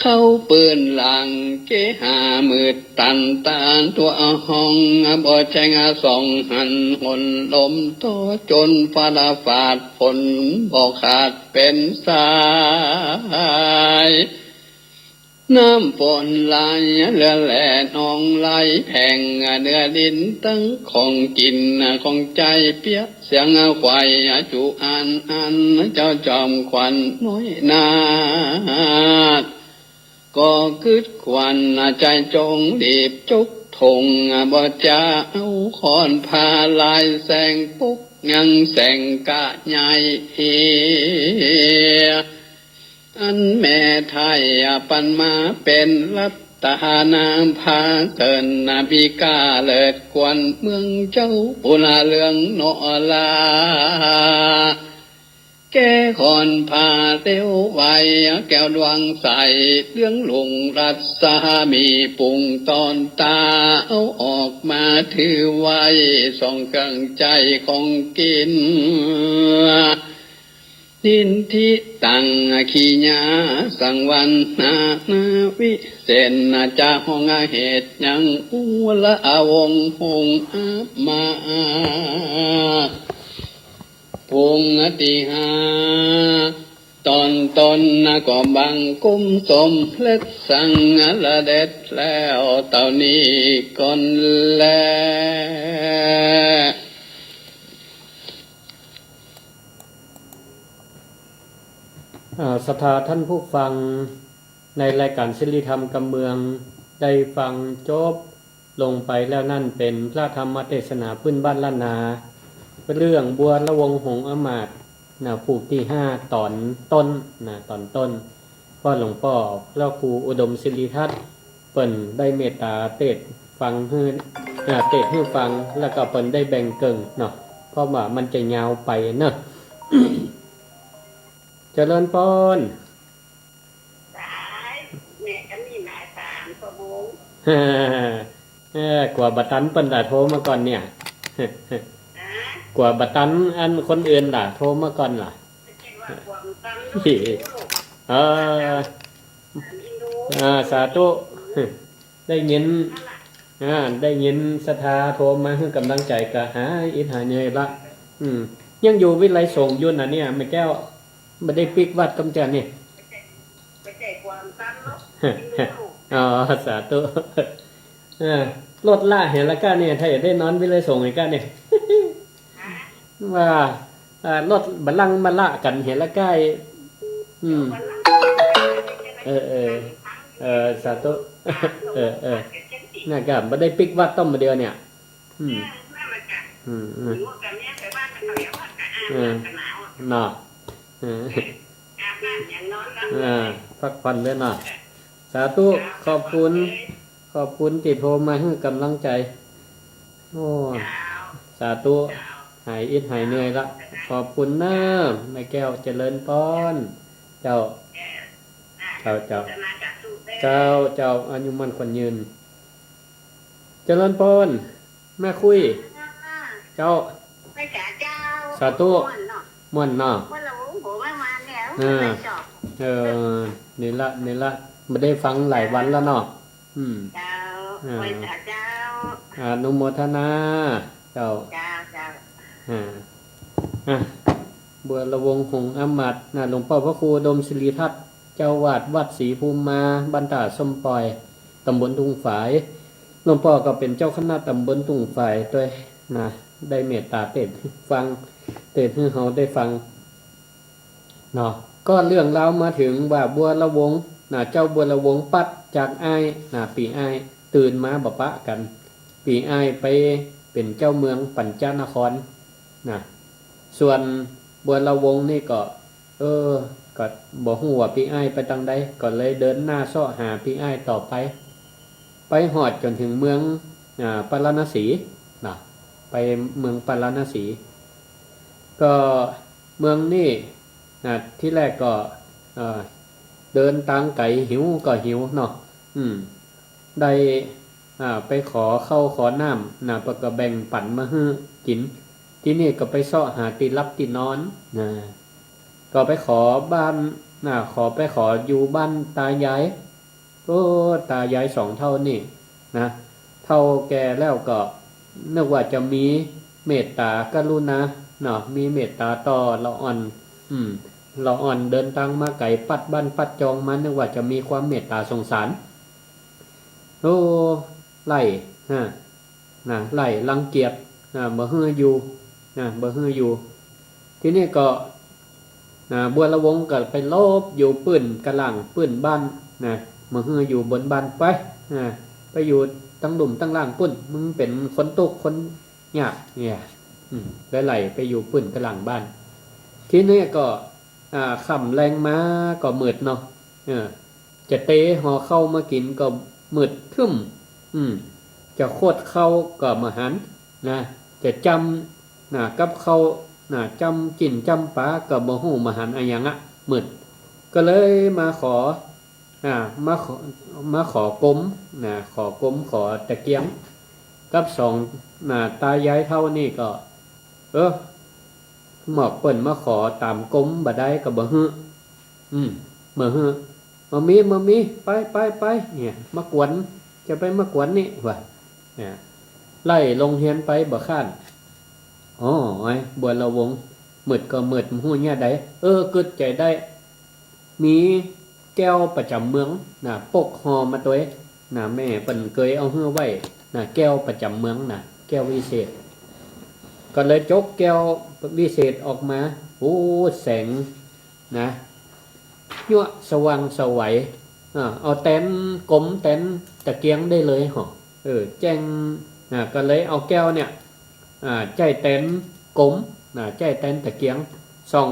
เข้าปืนหลังเกหามืดตันตา ตั๋วห้องบ่แจ้งส่องหัน หนลมต่อจ๋นฟ้าละฟาด ฝนบ่ขาดเป๋นสาย น้ำฝนไหลเรือแล่นองไหลแผ่ง เนื้อดินตึงของกิ๋นของใจ๊เปียก เสียงไขว่จุอันอัน เจ้าจอมขวัญน้อยนาฏ ก็กึ๊ดขวัญใจ๋จ๋งรีบจุกธง บ่จะเอาค้อนผ้าลายแสงปก ยังแสงกะใหญ่ อันแม่ไทยปันมาเป๋นรัตนาภาเสิน นาวิกาเลิศควรเมืองเจ้า ปุระเรืองเนาะลา แก้ค้อนผ้าเตียวไว แก้วดวงใส เรืองรุ่งรัศมี ปุงตอนต๋า เอาออกมาถือไว้ ส่องเครื่องใจ๊ของกิ๋น นินทิตังขีญา สังวรรณานาวิเศษ จะฮ้องเหตุยัง อุระวงศ์หงส์อามาตย์ วงศ์ตี้ห้า ต๋อนต้นก็บังคมสมเร็จสังเร็จแล้ว เต้านี้ก่อนแล อ่า ศรัทธาท่านผู้ฟัง ในรายก๋านสิริธรรมกำเมือง ได้ฟังจบลงไปแล้วนั้น เป๋นพระธรรมเตสนาปื้นบ้านล้านนา เรื่องบัวระวงศ์หงส์อามาตย์ นะ ผูกตี้ห้า ต๋อนต้น นะ ต๋อนต้น เพราะหลวงป้อพระครูอุดมสิริทัตน์ เปิ้นได้เมตต๋าเตสน์ฟังหื้อ อ่า เตสน์หื้อฟัง แล้วก็เปิ้นได้แบ่งเกิ่งเนาะ เพราะว่ามันจะยาวไปเนาะ เจริญปอน สาย แม่ก็มีหมายสามชั่วโมง เออ กั๋วบ่ตันเปิ้นละโทรมาก่อนเนี่ย ฮะ กั๋วบ่ตันอันคนอื่นละโทรมาก่อนละ ไม่ใช่ว่ากั๋วบ่ตันเนาะ เออ อันนี้รู้ อ่า สาธุ ได้ยิน อ่า ได้ยินศรัทธาโทรมาหื้อกำลังใจ๋ก็หายอิดหายเหนื่อยละ อืม ยังอยู่วิไลสงฆ์อยู่นะเนี่ย แม่แก้ว บ่ได้ปิ๊กวัดกำจัดนี่ ไม่ใช่ความตั้งเนาะ อ๋อ สาธุ เออ ลดละเหียละก้าเนี่ย ถ้าอยากได้นอนวิไลสงฆ์อีกก้าเนี่ย ว่า เอ่อ ลดบัลลังก์มาละกั๋นเหียละก้า อืม เออ เออ เออ สาธุ เออ เออ น่ะก็บ่ได้ปิ๊กวัดต้อมมาเดียวเนี่ย อืม อืม อืม เนาะ เออ อ่า พักผ่อนด้วยเนาะ สาธุ ขอบคุณ ขอบคุณตี้โทรมาหื้อกำลังใจ๋ โอ้ สาธุ หายอิดหายเหนื่อยละ ขอบคุณเน้อ แม่แก้ว เจริญปอน เจ้า เจ้า เจ้า เจ้า เจ้า อายุมั่นขวัญยืน เจริญปอน แม่คุย เจ้า ไปจ๋าเจ้า สาธุ ม่วนเนาะ ม่วนเนาะ ม่วนละโห โห ม่วนๆ เนี่ย เออ ไปจอบ เออ นี่ละ นี่ละ บ่ได้ฟังหลายวันแล้วเนาะ อืม เจ้า อ่า ไหว้สาเจ้า อนุโมทนา เจ้า เจ้า เจ้า อ่า อ่ะ บัวระวงศ์ หงส์อำมาตย์นะ หลวงป้อพระครูอุดมศิริทัศน์ เจ้าอาวาสวัดศรีภูมิมา บ้านต้าส้มป่อย ตำบลทุ่งฝาย หลวงป้อก็เป๋นเจ้าคณะตำบลทุ่งฝายตวยนะ ได้เมตตาเตศน์ฟัง เตศน์หื้อเฮาได้ฟังเนาะ ก็เรื่องราวมาเถิงว่าบัวระวงศ์นะ เจ้าบัวระวงศ์ปั๊ดจากอ้ายนะ ปี้อ้ายตื่นมาบ่ปะกั๋น ปี้อ้ายไปเป๋นเจ้าเมืองปัญจนครนะ ส่วนบัวระวงศ์นี่ก็ เออ ก็บ่ฮู้ว่าปี้อ้ายไปตางใด ก็เลยเดินหน้าเซาะหาปี้อ้ายต่อไป ไปฮอดจ๋นเถิงเมือง อ่า ปาราณสีนะ ไปเมืองปาราณสี ก็เมืองนี่นะ ตี้แรกก็ เอ่อ เดินตางไก๋ หิวก็หิวเนาะ อืม ได้ อ่า ไปขอข้าวขอน้ำนะ เปิ้นก็แบ่งปั๋นมาหื้อกิ๋น ตี้นี่ก็ไปเซาะหาตี้หลับตี้นอนนะ ก็ไปขอบ้านนะ ขอ ไปขออยู่บ้านตายาย โอ้ ตายายสองเฒ่านี่นะ เฒ่าแก่แล้วก็นึกว่าจะมีเมตตากรุณาเนาะ มีเมตตาต่อละอ่อน อืม ละอ่อนเดินตางมาไก๋ ปั๊ดบ้านปั๊ดจองมา นึกว่าจะมีความเมตตาสงสาร โอ้ ไล่ ฮะ นะ ไล่รังเกียจ นะ บ่หื้ออยู่ นะ บ่หื้ออยู่ ตี้นี่ก็ นะ บัวระวงศ์ก็ไปหลบอยู่ปื้นกะหล่างปื้นบ้าน นะ บ่หื้ออยู่บนบ้าน ไป นะ ไปอยู่ตางลุ่มตางล่างปู้น มึงเป๋นคนตุ๊กข์คนยากเนี่ย อืม ไล่ๆ ไปอยู่ปื้นกะหล่างบ้าน ตี้นี่ก็ อ่า ค่ำแลงมาก็มืดเนาะ เออ จะเตหอข้าวมากิ๋นก็มืดครึ้ม อืม จะขดข้าวก็บ่หันนะ จะจ้ำนะ กับข้าวนะ จ้ำจิ๊นจ้ำป๋าก็บ่ฮู้บ่หันอะหยังอะ มืด ก็เลยมาขอ อ่า มาขอ มาขอก๊มนะ ขอก๊ม ขอตะเกียง กับสองนะ ตายายเฒ่านี่ก็ เออ หมอกเปิ้นมาขอต๋ามก๊มบ่ได้ก็บ่หื้อ อืม บ่หื้อ บ่มี บ่มี ไป ไป ไป เนี่ย มากวน จะไปมากวนนี่ ว่า เนี่ย ไล่ลงเฮือนไปบ่ค้าน อ๋อ ไอ้บัวระวงศ์ มืดก็มืด ฮู้เยียะใด เออ กึ๊ดใจ๋ได้ มีแก้วประจ๋ำเมืองนะ ปกห่อมาตวยนะ แม่เปิ้นเกยเอาหื้อไว้นะ แก้วประจ๋ำเมืองนะ แก้ววิเศษ ก็เลยจกแก้ววิเศษออกมา โอ้ แสงนะ ยั่วสว่างไสว อ่า เอาแตนก๊มแตนตะเกียงได้เลยเหาะ เออ แจ้ง อ่า ก็เลยเอาแก้วเนี่ย อ่า ใจ๊แตนก๊มนะ ใจ๊แตนตะเกียง ส่อง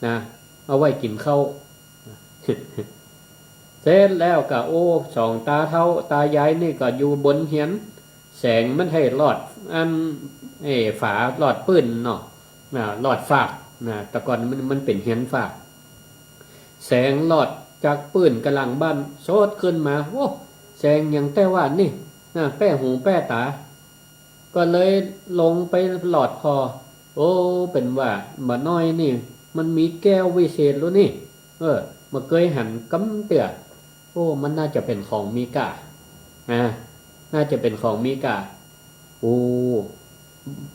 นะ เอาไว้กิ๋นข้าว เสร็จแล้วก็ โอ้ สองตาเฒ่าตายายนี่ก็อยู่บนเฮือน แสงมันไห้ลอด อัน เอ้ ฝาลอดปื้นเนาะ นะ ลอดฟากนะ แต่ก่อนมัน มันเป๋นเฮือนฟาก แสงลอดจากปื้นกะหล่างบ้าน โสดขึ้นมา โอ้ แสงหยังแต๊หวานี่นะ แป๊หูแป๊ต๋า ก็เลยลงไปลอดผ่อ โอ้ เป๋นว่าบ่าน้อยนี่ มันมีแก้ววิเศษลูกนี่ เออ บ่เกยหันกำเตื้อ โอ้ มันน่าจะเป๋นของมีก้า อ่า น่าจะเป๋นของมีก้า โอ้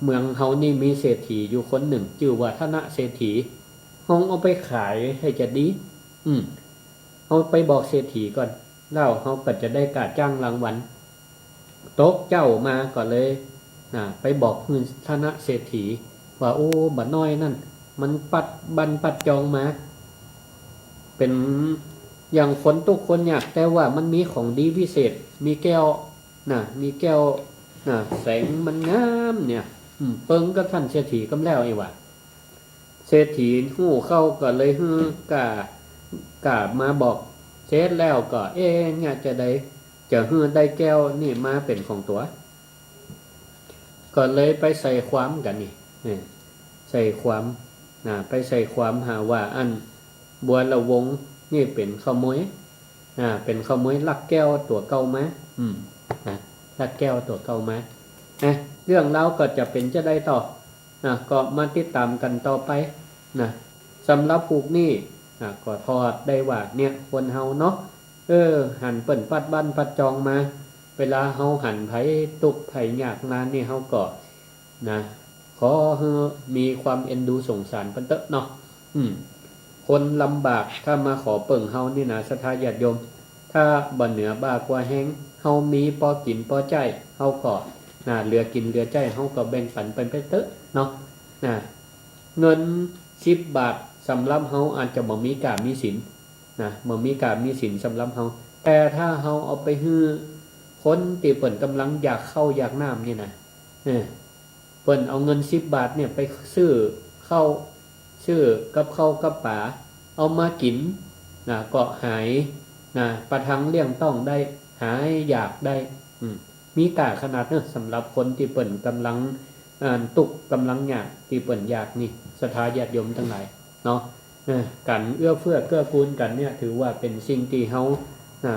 เมืองเฮานี่มีเศรษฐีอยู่คนนึ่ง จื้อว่าธนเศรษฐี เฮาเอาไปขายหื้อจะดี อืม เฮาไปบอกเศรษฐีก่อน แล้วเฮาก็จะได้ก้าจ้างรางวัล ตกเจ๊ามาก็เลย อ่า ไปบอกหื้อธนเศรษฐี ว่า โอ้ บ่าน้อยนั่น มันปั๊ดบ้านปั๊ดจองมา เป๋นอย่างคนตุ๊กข์คนยาก แต่ว่ามันมีของดีวิเศษ มีแก้วนะ มีแก้วนะ แสงมันงามเนี่ย อืม เปิงกับต้านเศรษฐีกำแล้วอี้หว่า เศรษฐีฮู้เข้าก็เลยหื้อก้า ก้ามาบอก เสร็จแล้วก็ เอ๊ะ เนี่ยจะได้ จะหื้อได้แก้วนี่มาเป๋นของตั๋ว ก็เลยไปใส่ความกั๋นนี่ เนี่ย ใส่ความนะ ไปใส่ความหาว่าอันบัวระวงศ์นี่เป๋นขโมยนะ เป๋นขโมยลักแก้วตั๋วเก่ามา อืม นะ ลักแก้วตั๋วเก่ามา นะ เรื่องราวก็จะเป๋นจะใดต่อนะ ก็มาติดต๋ามกั๋นต่อไปนะ สำหรับผูกนี้ อ่า ก็ทอดได้ว่าเนี่ย คนเฮาเนาะ เออ หันเปิ้นปัดบ้านปัดจองมา เวลาเฮาหันใผตุ๊กข์ใผยากมานี่ เฮาก็ นะ ขอหื้อมีความเอ็นดูสงสารเปิ้นเต๊อะเนาะ อืม คนลำบากถ้ามาขอเปิ้งเฮานี่นะ ศรัทธาญาติโยม ถ้าบ่เหนือบ่ากว่าแฮง เฮามีปอกิ๋นปอใจ๊ เฮาก็ นะ เหลือกิ๋นเหลือใจ๊ เฮาก็แบ่งปันเปิ้นไปเต๊อะเนาะ นะ เงินสิบบาทสำหรับเฮาอาจจะบ่มีก้ามีสิน นะ บ่มีก้ามีสินสำหรับเฮา แต่ถ้าเฮาเอาไปหื้อคนตี้เปิ้นก่ำลังอยากข้าวอยากน้ำนี่นะ เออ เปิ้นเอาเงินสิบบาทเนี่ยไปซื้อข้าว ซื้อกับข้าวกับป๋า เอามากิ๋น นะ ก็หาย นะ ประทังเลี้ยงต๊องได้ หายอยากได้ อืม มีก้าขนาดเนาะ สำหรับคนตี้เปิ้นก่ำลัง อ่า ตุ๊กข์ก่ำลังยาก ตี้เปิ้นอยากนี่ ศรัทธาญาติโยมตังหลายเนาะ เออ ก๋านเอื้อเฟื้อเกื้อกูลกั๋นเนี่ย ถือว่าเป๋นสิ่งตี้เฮา อ่า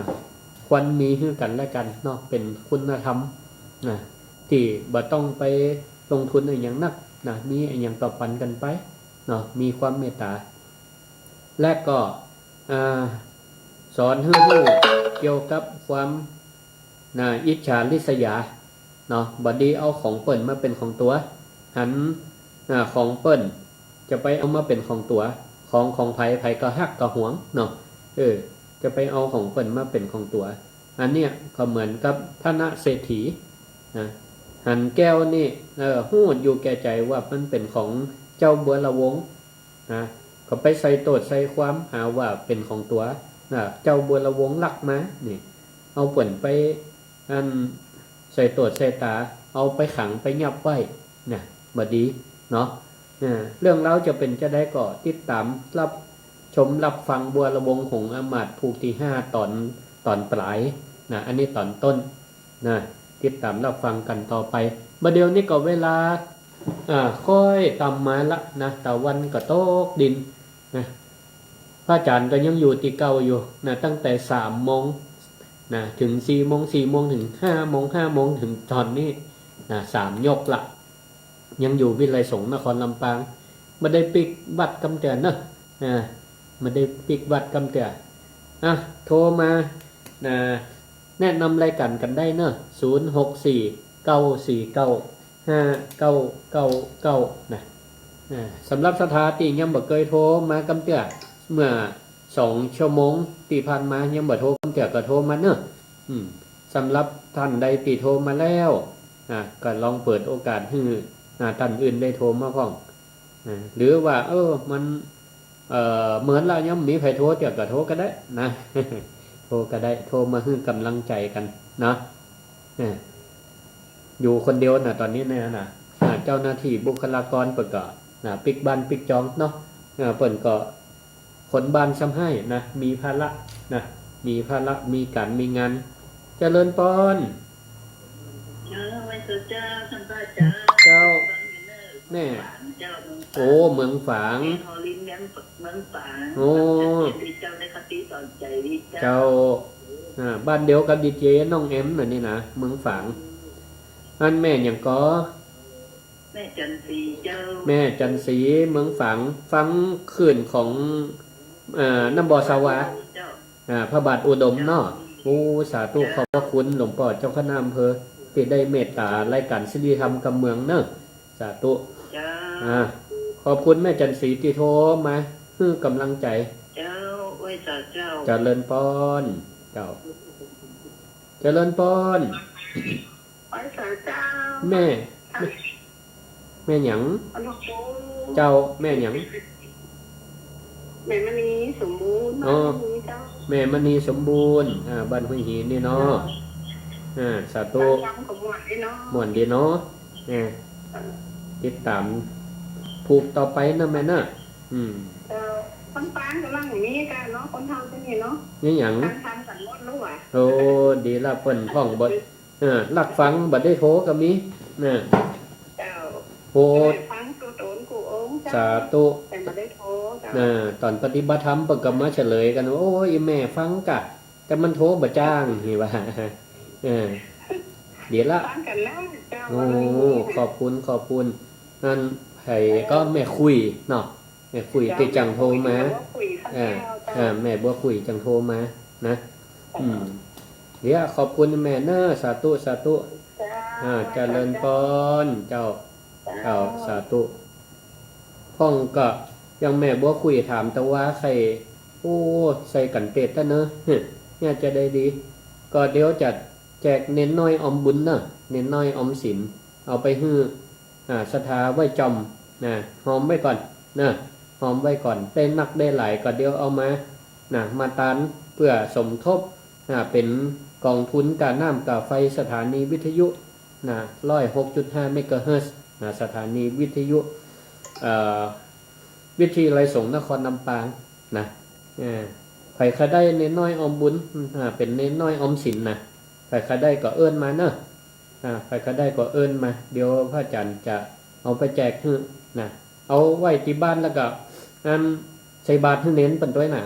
ควรมีหื้อกั๋นและกั๋นเนาะ เป๋นคุณธรรม นะ ตี้บ่ต้องไปลงทุนอะหยังนัก นะ มีอะหยังก็ปันกั๋นไปเนาะ มีความเมตต๋า และก็ อ่า สอนหื้อฮู้เกี่ยวกับความ นะ อิจฉาริษยา เนาะ บ่ดีเอาของเปิ้นมาเป๋นของตั๋ว หัน อ่า ของเปิ้นจะไปเอามาเป๋นของตั๋ว ของของใผ ใผก็ฮักก็หวงเนาะ เออ จะไปเอาของเปิ้นมาเป๋นของตั๋ว อันเนี้ยก็เหมือนกับฐานะเศรษฐี นะ หันแก้วนี่ เออ ฮู้อยู่แก่ใจ๋ว่ามันเป๋นของเจ้าบัวระวง นะ ก็ไปใส่โต้ษใส่ความหาว่าเป๋นของตั๋ว นะ เจ้าบัวระวงลักมา นี่ เอาเปิ้นไป อัน ใส่โต้ษใส่ต๋า เอาไปขังไปยับไว้ นะ บ่ดี เนาะ นะ เรื่องราวจะเป๋นจาใดก็ติดต๋ามรับชมรับฟังบัวระวงหงส์อำมาตย์ผูกตี้ห้าต๋อน ต๋อนป๋าย นะ อันนี้ต๋อนต้น นะ ติดต๋ามรับฟังกั๋นต่อไป บ่าเดี่ยวนี้ก็เวลา อ่า ค่อยต่ำมาละนะ ตะวันก็ตกดินนะ พระอาจ๋ารย์ก็ยังอยู่ตี้เก่าอยู่นะ ตั้งแต่สามโมงนะ เถิงสี่โมง สี่โมงเถิงห้าโมง ห้าโมงเถิงต๋อนนี้นะ สามยกละ ยังอยู่วิทยาลัยสงฆ์นครลำปาง บ่ได้ปิ๊กบัตรกำเตือนเนาะ อ่า บ่ได้ปิ๊กบัตรกำเตือน อ่ะ โทรมา นะ แนะนำรายก๋านกั๋นได้เนาะ ศูนย์หกสี่ เก้าสี่เก้า ห้าเก้าเก้าเก้า นะ อ่า สำหรับศรัทธาตี้ยังบ่เกยโทรมากำเตื้อ เมื่อสองชั่วโมงตี้ผ่านมายังบ่โทรกำเตื้อก็โทรมาเนาะ อืม สำหรับต้านใดตี้โทรมาแล้ว อ่า ก็ลองเปิดโอกาสหื้อ อ่า ต้านอื่นได้โทรมาพ่อง อ่า หรือว่า เออ มัน เอ่อ เมินละยังบ่มีใผโทรเตื้อก็โทรก็ได้นะ โทรก็ได้ โทรมาหื้อกำลังใจ๋กั๋นนะ เออ อยู่คนเดียวนะ ต๋อนนี้เนี่ยนะ อ่า เจ้าหน้าตี้บุคลากรเปิ้นก็นะ ปิ๊กบ้านปิ๊กจองเนาะ เออ เปิ้นก็คนบ้านซ้ำไห้นะ มีภาระนะ มีภาระ มีก๋านมีงาน เจริญปอน เจ้า ไหว้เจ้า เจ้า ท่านพระอาจารย์ เจ้า ฟังอยู่เนอะ แม่ เมืองฝาง เจ้า เมืองฝาง โอ้ เมืองฝาง เขตฮอลิน เมืองฝาง โอ้ เจ้า ได้คติสอนใจ๋ดีเจ้า เจ้า อ่า บ้านเดียวกับดีเจน้องแอมน่ะนี่นะ เมืองฝาง อันแม่หยังก่อ แม่จันทร์ศรีเจ้า แม่จันทร์ศรี เมืองฝาง ฟังคลื่นของ อ่า น้ำบ่อสาวา เจ้า อ่า พระบาทอุดมเนาะ โอ้ สาธุ ขอบพระคุณหลวงป้อเจ้าคณะอำเภอ ตี้ได้เมตต๋ารายก๋านสิริธรรมกำเมืองเนาะ สาธุ เจ้า อ่า ขอบคุณแม่จันทร์ศรีตี้โทรมาหื้อกำลังใจ๋ เจ้า ไหว้สาเจ้า เจริญปอน เจ้า เจริญปอน ไหว้สาเจ้า แม่ แม่ แม่หยัง ฮัลโหล เจ้า แม่หยัง แม่มณีสมบูรณ์ อ๋อ บ้านห้วยหินเจ้า แม่มณีสมบูรณ์ อ่า บ้านห้วยหินนี่เนาะ เจ้า อ่า สาธุ ฟังก็ม่วนดีเนาะ ม่วนดีเนาะ เออ เออ ติดต๋ามผูกต่อไปนะแม่นะ อืม เจ้า คนปานก่ำลังมีกั๋นเนาะ คนเฒ่าตี้นี่เนาะ นี่หยัง ทาง ทางสันมดลูกอ่ะ โอ้ ดีละ เปิ้นพ่องบ่ เออ ลักฟังบ่ได้โทรก็มีนะ เจ้า โอ้ ได้ฟังกู้ต๋นกู้องค์เจ้า สาธุ แต่บ่ได้โทรเจ้า นะ ต๋อนปฏิบัติธรรมเปิ้นก็มาเฉลยกั๋น โอ้ย อีแม่ฟังกะ แต่มันโทรบ่จ้าง นี่ว่า เออ เดี๋ยวละ ฟังกั๋นแล้วเจ้า โอ้ ขอบคุณ ขอบคุณ นั่น ไผก็แม่คุยเนาะ แม่คุย เจ้า ตี้จังโทรมา แม่บัวคุย อ่า ข้าเจ้า อ่า แม่บัวคุยจังโทรมานะ อืม เดี๋ยวขอบคุณแม่เนอะ สาธุ สาธุ เจ้า อ่า เจริญปอน เจ้า เจ้า เจ้า สาธุ พ่องก็ยังแม่บัวคุยถามตะวาใค่ โอ้ ใส่กั๋นเตดตะเนอะ เนี่ยจะได้ดี ก็เดี๋ยวจะแจกเณรน้อยออมบุญเนอะ เณรน้อยออมศีล เอาไปหื้อ อ่า ศรัทธาไว้จ่อมนะ หอมไว้ก่อนนะ หอมไว้ก่อน ได้นักได้หลายก็เดี๋ยวเอามานะ มาตานเปื้อสมทบนะ เป๋นก๋องทุนก้าน้ำก้าไฟสถานีวิทยุนะ ร้อยหกจุดห้า เมกะเฮิรตซ์นะ สถานีวิทยุ เอ่อ วิทยาลัยสงฆ์นครลำปางนะ เออ ใผใค่ได้เณรน้อยออมบุญ อ่า เป๋นเณรน้อยออมศีลนะ ใผใค่ได้ก็เอิ้นมาเนอะ อ่า ใผใค่ได้ก็เอิ้นมา เดี๋ยวพระอาจ๋ารย์จะเอาไปแจกหื้อนะ เอาไว้ตี้บ้านแล้วก็ อัน ใส่บาตรหื้อเณรเปิ้นตวยนะ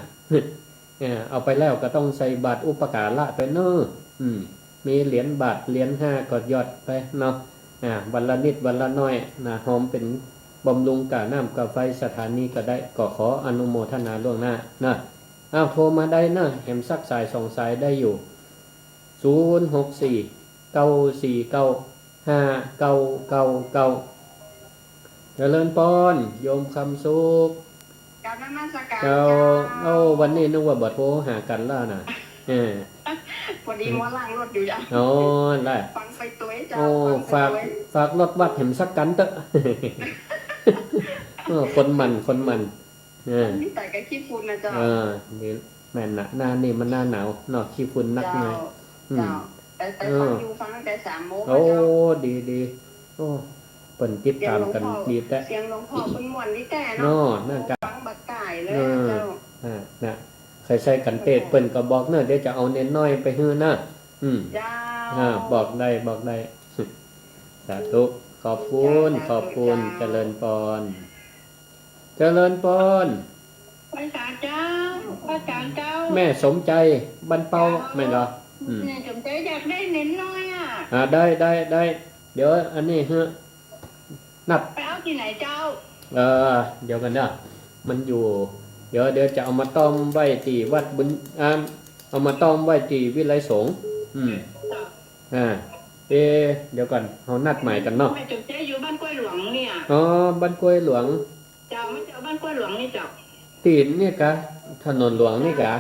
เออ เอาไปแล้วก็ต้องใส่บาตรอุปการะตวยเนอะ อืม มีเหรียญบาทเหรียญห้าก็หยอดไปเนาะ อ่า วันละนิดวันละน้อยนะ หอมเป๋นบำรุงก้าน้ำก้าไฟสถานีก็ได้ ก็ขออนุโมทนาล่วงหน้านะ อ้าว โทรมาได้เนอะ แหมสักสายสองสายได้อยู่ ศูนย์หกสี่ เก้าสี่เก้า ห้าเก้าเก้าเก้า เจริญปอน โยมคำสุข กราบนมัสการ เจ้า เจ้า โอ้ วันนี้นึกว่าบ่โทรหากั๋นแล้วนะ เออ พอดีว่าล้างรถอยู่เจ้า อ๋อ ล่ะ ฟังไปตวยเจ้า โอ้ ฟังไปตวย ฝาก ฝากรถวัดแหมสักกั๋นเต๊อะ เออ คนหมั่น คนหมั่น เออ มีแต่กับขี้ฝุ่นนะเจ้า เออ นี่แม่นนะ หน้านี่มันหน้าหนาวเนาะ ขี้ฝุ่นนัก เจ้า ไง อืม เจ้า ไป ไป เออ ฟังอยู่ ฟังตั้งแต่สามโมง โอ้ แล้วเจ้า ดี ดี โอ้ เปิ้นติดต๋ามกั๋นดีแต๊ เสียงหลวงพ่อ เสียงหลวงพ่อเปิ้นม่วนดีแต๊เนาะ เนาะ นั่นกะ ฟังบ่ต๋ายเลย เออ เจ้า อ่า นะ ใผใส่กั๋นเตดเปิ้นก็บอกเนอะ เดี๋ยวจะเอาเณรน้อยไปหื้อนะ อืม เจ้า อ่า บอกได้ บอกได้ สาธุ ขอบคุณ เจ้า ขอบคุณ สาธุเจ้า เจริญปอน เจริญปอน ไหว้สาเจ้า พระอาจ๋ารย์เจ้า แม่สมใจ๋ บ้านเป้า เจ้า แม่นก่อ อืม แม่สมใจ๋อยากได้เณรน้อยอะ อ่า ได้ ได้ ได้ เดี๋ยวอันนี้หื้อ นัด ไปเอาตี้ไหนเจ้า เออ เดี๋ยวก่อนเนอะ มันอยู่ เดี๋ยว เดี๋ยวจะเอามาต้อมไว้ตี้วัดบุญ อ่า เอามาต้อมไว้ตี้วิไลสงฆ์ อืม เจ้า อ่า เอ๊ะ เดี๋ยวก่อน เฮานัดหมายกั๋นเนาะ แม่สมใจ๋อยู่บ้านกล้วยหลวงเนี่ย อ๋อ บ้านกล้วยหลวง เจ้า แม่สมใจ๋บ้านกล้วยหลวงนี่เจ้า ตี้นี่กา ถนนหลวงนี่กา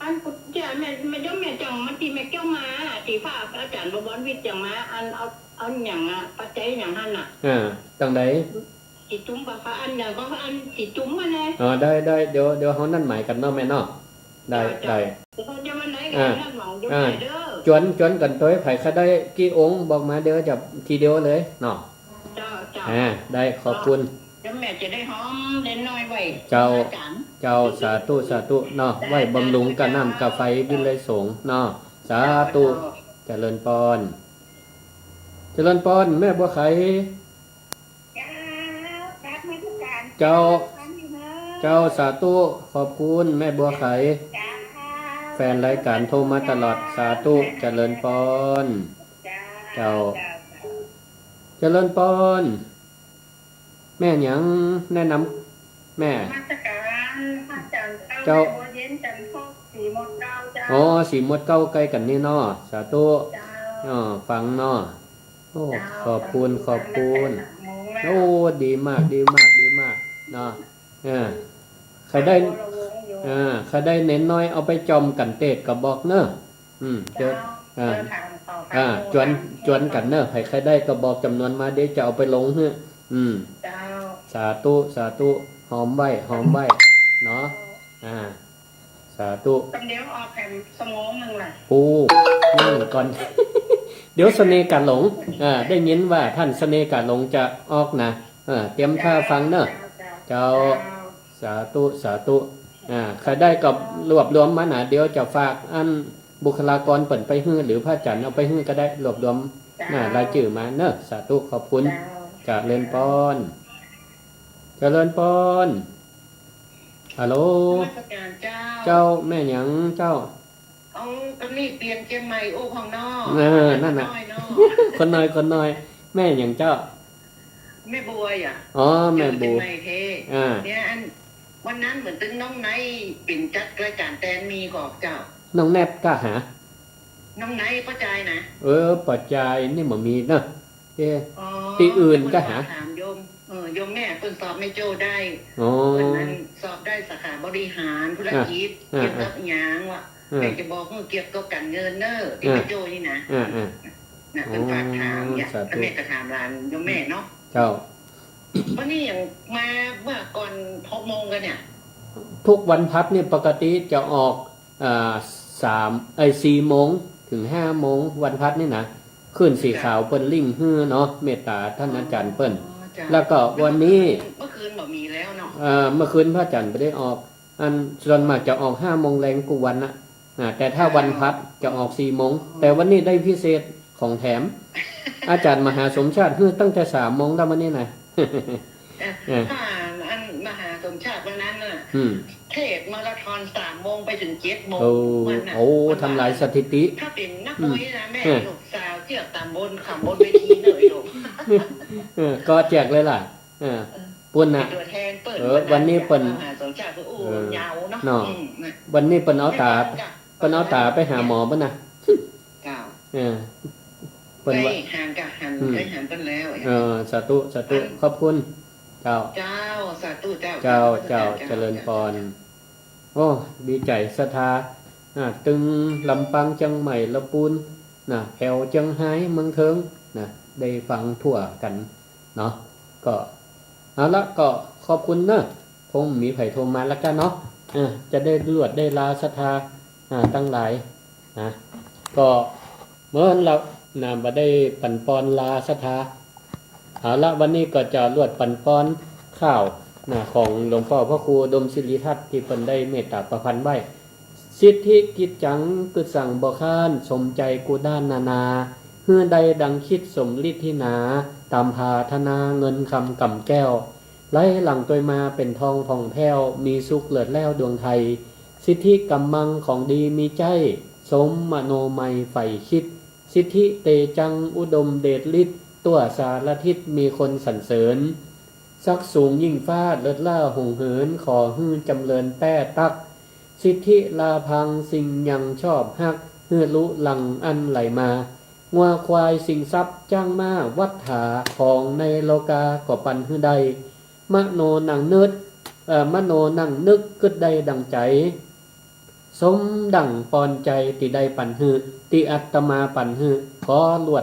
อันเจ้า แม่ แม่ เดี๋ยวแม่จั่งมาตี้แม่แก้วมา ตี้พระอาจ๋ารย์บวรวิทย์จั่งมา อันเอา เอาหยังอะ ปัจจัยหยังหั้นน่ะ อ่า ตังใด ตี้จุ๋มปะคะ อันหยังก็อันตี้จุ๋มมาแน่ อ๋อ ได้ ได้ เดี๋ยว เดี๋ยวเฮานัดหมายกั๋นเนาะแม่เนาะ ได้ เจ้า ได้ เจ้า เดี๋ยววันไหนก็ อ่า นัดหมายอยู่ อ่า ไหนเด้อ จวน จวนกั๋นตวย ใผใค่ได้กี่องค์บอกมา เดี๋ยวจะทีเดียวเลยเนาะ เจ้า เจ้า อ่า ได้ ขอบคุณ เดี๋ยวแม่จะได้หอมเณรน้อยไว้ เจ้า อาจ๋ารย์ เจ้า สาธุ สาธุ เนาะ ได้ ไว้บำรุงก้าน้ำก้าไฟวิไลสงฆ์เนาะ สาธุ เจ้า เจริญปอน เจริญปอน แม่บัวไข เจ้า กราบนมัสการ เจ้า เจ้า สาธุ ขอบคุณแม่บัวไข เจ้า แฟนรายการโทรมาตลอด สาธุ เจริญปอน เจ้า เจ้า เจ้า เจ้า เจริญปอน แม่หยังแนะนำ แม่ นมัสการพระอาจ๋ารย์เจ้า เจ้า แม่บัวเย็นจันทร์ทอง ศรีมนต์เกล้าเจ้า อ๋อ ศรีมนต์เกล้าใก้กั๋นนี่เนาะ สาธุ เจ้า อ๋อ ฟังเนาะ โอ้ เจ้า ขอบคุณ ขอบคุณ ฟังตั้งแต่สามโมงแล้ว โอ้ ดีมาก ดีมาก ดีมาก เนาะ เออ ใค่ได้ เจ้า เออ ใค่ได้เณรน้อยเอาไปจ่อมกั๋นเตดก็บอกเนอะ อืม เจ้า เดี๋ยว อ่า เจ้า ถามต่อไป อ่า โทร จวน ถาม จวนกั๋นเนอะ ใผใค่ได้ก็บอกจ๋ำนวนมา เดี๋ยวจะเอาไปลงหื้อ อืม เจ้า สาธุ สาธุ หอมไว้ หอมไว้ เนาะ อ่า สาธุ กำเดียวออกแหมสมองหนึ่งแหละ โอ้ นั่งก่อน เดี๋ยวเสน่ห์กาดหลง อ่า ได้ยินว่าต้านเสน่ห์กาดหลงจะออกนะ อ่า เตรียมท่าฟังเนอะ เจ้า เจ้า เจ้า สาธุ สาธุ อ่า ใค่ได้ก็รวบรวมมานะ เดี๋ยวจะฝากอันบุคลากรเปิ้นไปหื้อ หรือพระอาจ๋ารย์เอาไปหื้อก็ได้ รวบรวม เจ้า นะ รายจื้อมาเนอะ สาธุ ขอบคุณ เจ้า เจริญปอน เจริญปอน ฮัลโหล นมัสการเจ้า เจ้า แม่หยังเจ้า เอากะนี่เปลี่ยนเจียงใหม่ โอ้ ข้างนอก เออ นั่นน่ะ น้อยเนาะ คนน้อย คนน้อย แม่หยังเจ้า แม่บัวอ่ะ อ๋อ แม่บัว เจ้าเจียงใหม่เท อ่า เนี่ย อัน วันนั้นเหมือนตึงน้องไนท์เป๋นจัดรายก๋านแตนมีก่อเจ้า น้องแนทก้าหา น้องไนท์ป้อจายนะ เออ ป้อจายนี่บ่มีเนาะ เอ๊ะ อ๋อ ตี้อื่นก้าหา ถามโยม เออ โยมแม่เปิ้นสอบแม่โจ้ได้ อ๋อ เปิ้นนั้นสอบได้สาขาบริหารธุรกิจ อ่า เกี่ยวกับ อ่า หยังวะ อ่า แม่จะบอกเฮาเกี่ยวกับก๋านเงินเน่อ ตี้ อ่า แม่โจ้นี่นะ อ่า อ่า น่ะ เปิ้นฝากถามเนี่ย อ๋อ สาธุ แล้วแม่ก็ถามหลานโยมแม่เนาะ เจ้า วันนี้อย่างมาเมื่อก่อนหกโมงกั๋นเนี่ย ทุกวันพฤหัสนี่ปกติจะออก อ่า สาม เอ้ย สี่โมงเถิงห้าโมง วันพฤหัสนี่นะ คลื่นสีขาวเปิ้นลิงก์หื้อเนาะ เมตต๋าต้านอาจ๋ารย์เปิ้น อ๋อ เจ้า แล้วก็วันนี้ เมื่อคืน เมื่อคืนบ่มีแล้วเนาะ เอ่อ เมื่อคืนพระอาจ๋ารย์บ่ได้ออก อันส่วนมากจะออกห้าโมงแลงกู้วันนะ อ่า แต่ถ้าวันพฤหัสจะออกสี่โมง อ๋อ แต่วันนี้ได้พิเศษของแถม อาจ๋ารย์มหาสมชาติหื้อตั้งแต่สามโมงแล้ววันนี้นะ เออ เออ ถ้าอันมหาสมชาติวันนั้นน่ะ อืม เทศน์มาราธอนสามโมงไปเถิงเจ็ดโมง โอ้ วันน่ะ โอ้ วัน ทำลายสถิติ ถ้าเป๋นนักมวยนะ อืม แม่ เออ ลูกสาวเจียกต๋ามบน ข้างบนเวทีเลยลูก เออ ก็แจกเลยล่ะ เออ เออ ปู๊นน่ะ เป๋นตั๋วแทนเปิ้น เออ วันนั้น วันนี้เปิ้น มหาสมชาติก็อู้ เออ ยาวเนาะ เนาะ อืม น่ะ วันนี้เปิ้นเอาต๋า เปิ้นเอาต๋าไปหาหมอปู๊นน่ะ เจ้า เออ เปิ้นว่า ได้หันกะหัน อืม ได้หันเปิ้นแล้ว เออ สาธุ สาธุ อัน ขอบคุณ เจ้า เจ้า สาธุเจ้า เจ้า เจ้า เจ้า เจ้า เจริญพร เจ้า โอ้ ดีใจ๋ศรัทธา อ่า ตึงลำปาง เจียงใหม่ ละปูน น่ะ แถวเจียงฮาย เมืองเทิง น่ะ ได้ฟังทั่วกั๋นเนาะ ก็ เอาละ ก็ขอบคุณเนาะ คงมีใผโทรมาแล้วกั๋นเนาะ อ่า จะได้ลวดได้ลาศรัทธา อ่า ตังหลาย นะ ก็เมื่อนั้นละนะ บ่ได้ปั๋นปอนลาศรัทธา เอาละ วันนี้ก็จะลวดปั๋นปอนข่าวนะ ของหลวงป้อพระครูอุดมสิริทัตติ์ ตี้เปิ้นได้เมตต๋าประพันธ์ไว้ สิทธิกิจจัง กึ๊ดสั่งบ่ค้าน สมใจ๋กู้ด้านนานา หื้อได้ดังคิดสมฤทธินา ต๋ามผาถนาเงินคำก๋ำแก้ว ไหลหลั่งตวยมาเป๋นทองผ่องแผ้ว มีสุขเลิศแล้วดวงไทย สิทธิก๋ำมังของดีมีใจ๊ สมมโนมัยใฝ่คิด สิทธิเตจังอุดมเดชฤทธิ์ ทั่วสารทิศมีคนสรรเสริญ ศักดิ์สูงยิ่งฟ้าเลิศล้าหงส์เหิน ขอหื้อจ๋ำเริญแต๊ตั๊ก สิทธิลาพังสิ่งยังชอบฮัก หื้อลุลังอั้นไหลมา งัวควายสิ่งทรัพย์จ๊างม้าวัตถา ของในโลกาก็ปันหื้อได้ มโนนั่งนึก เอ่อ มโนนั่งนึกกึ๊ดได้ดั่งใจ๋ สมดั่งปอนใจ๋ตี้ได้ปันหื้อ ตี้อาตมาปันหื้อ ขอลวด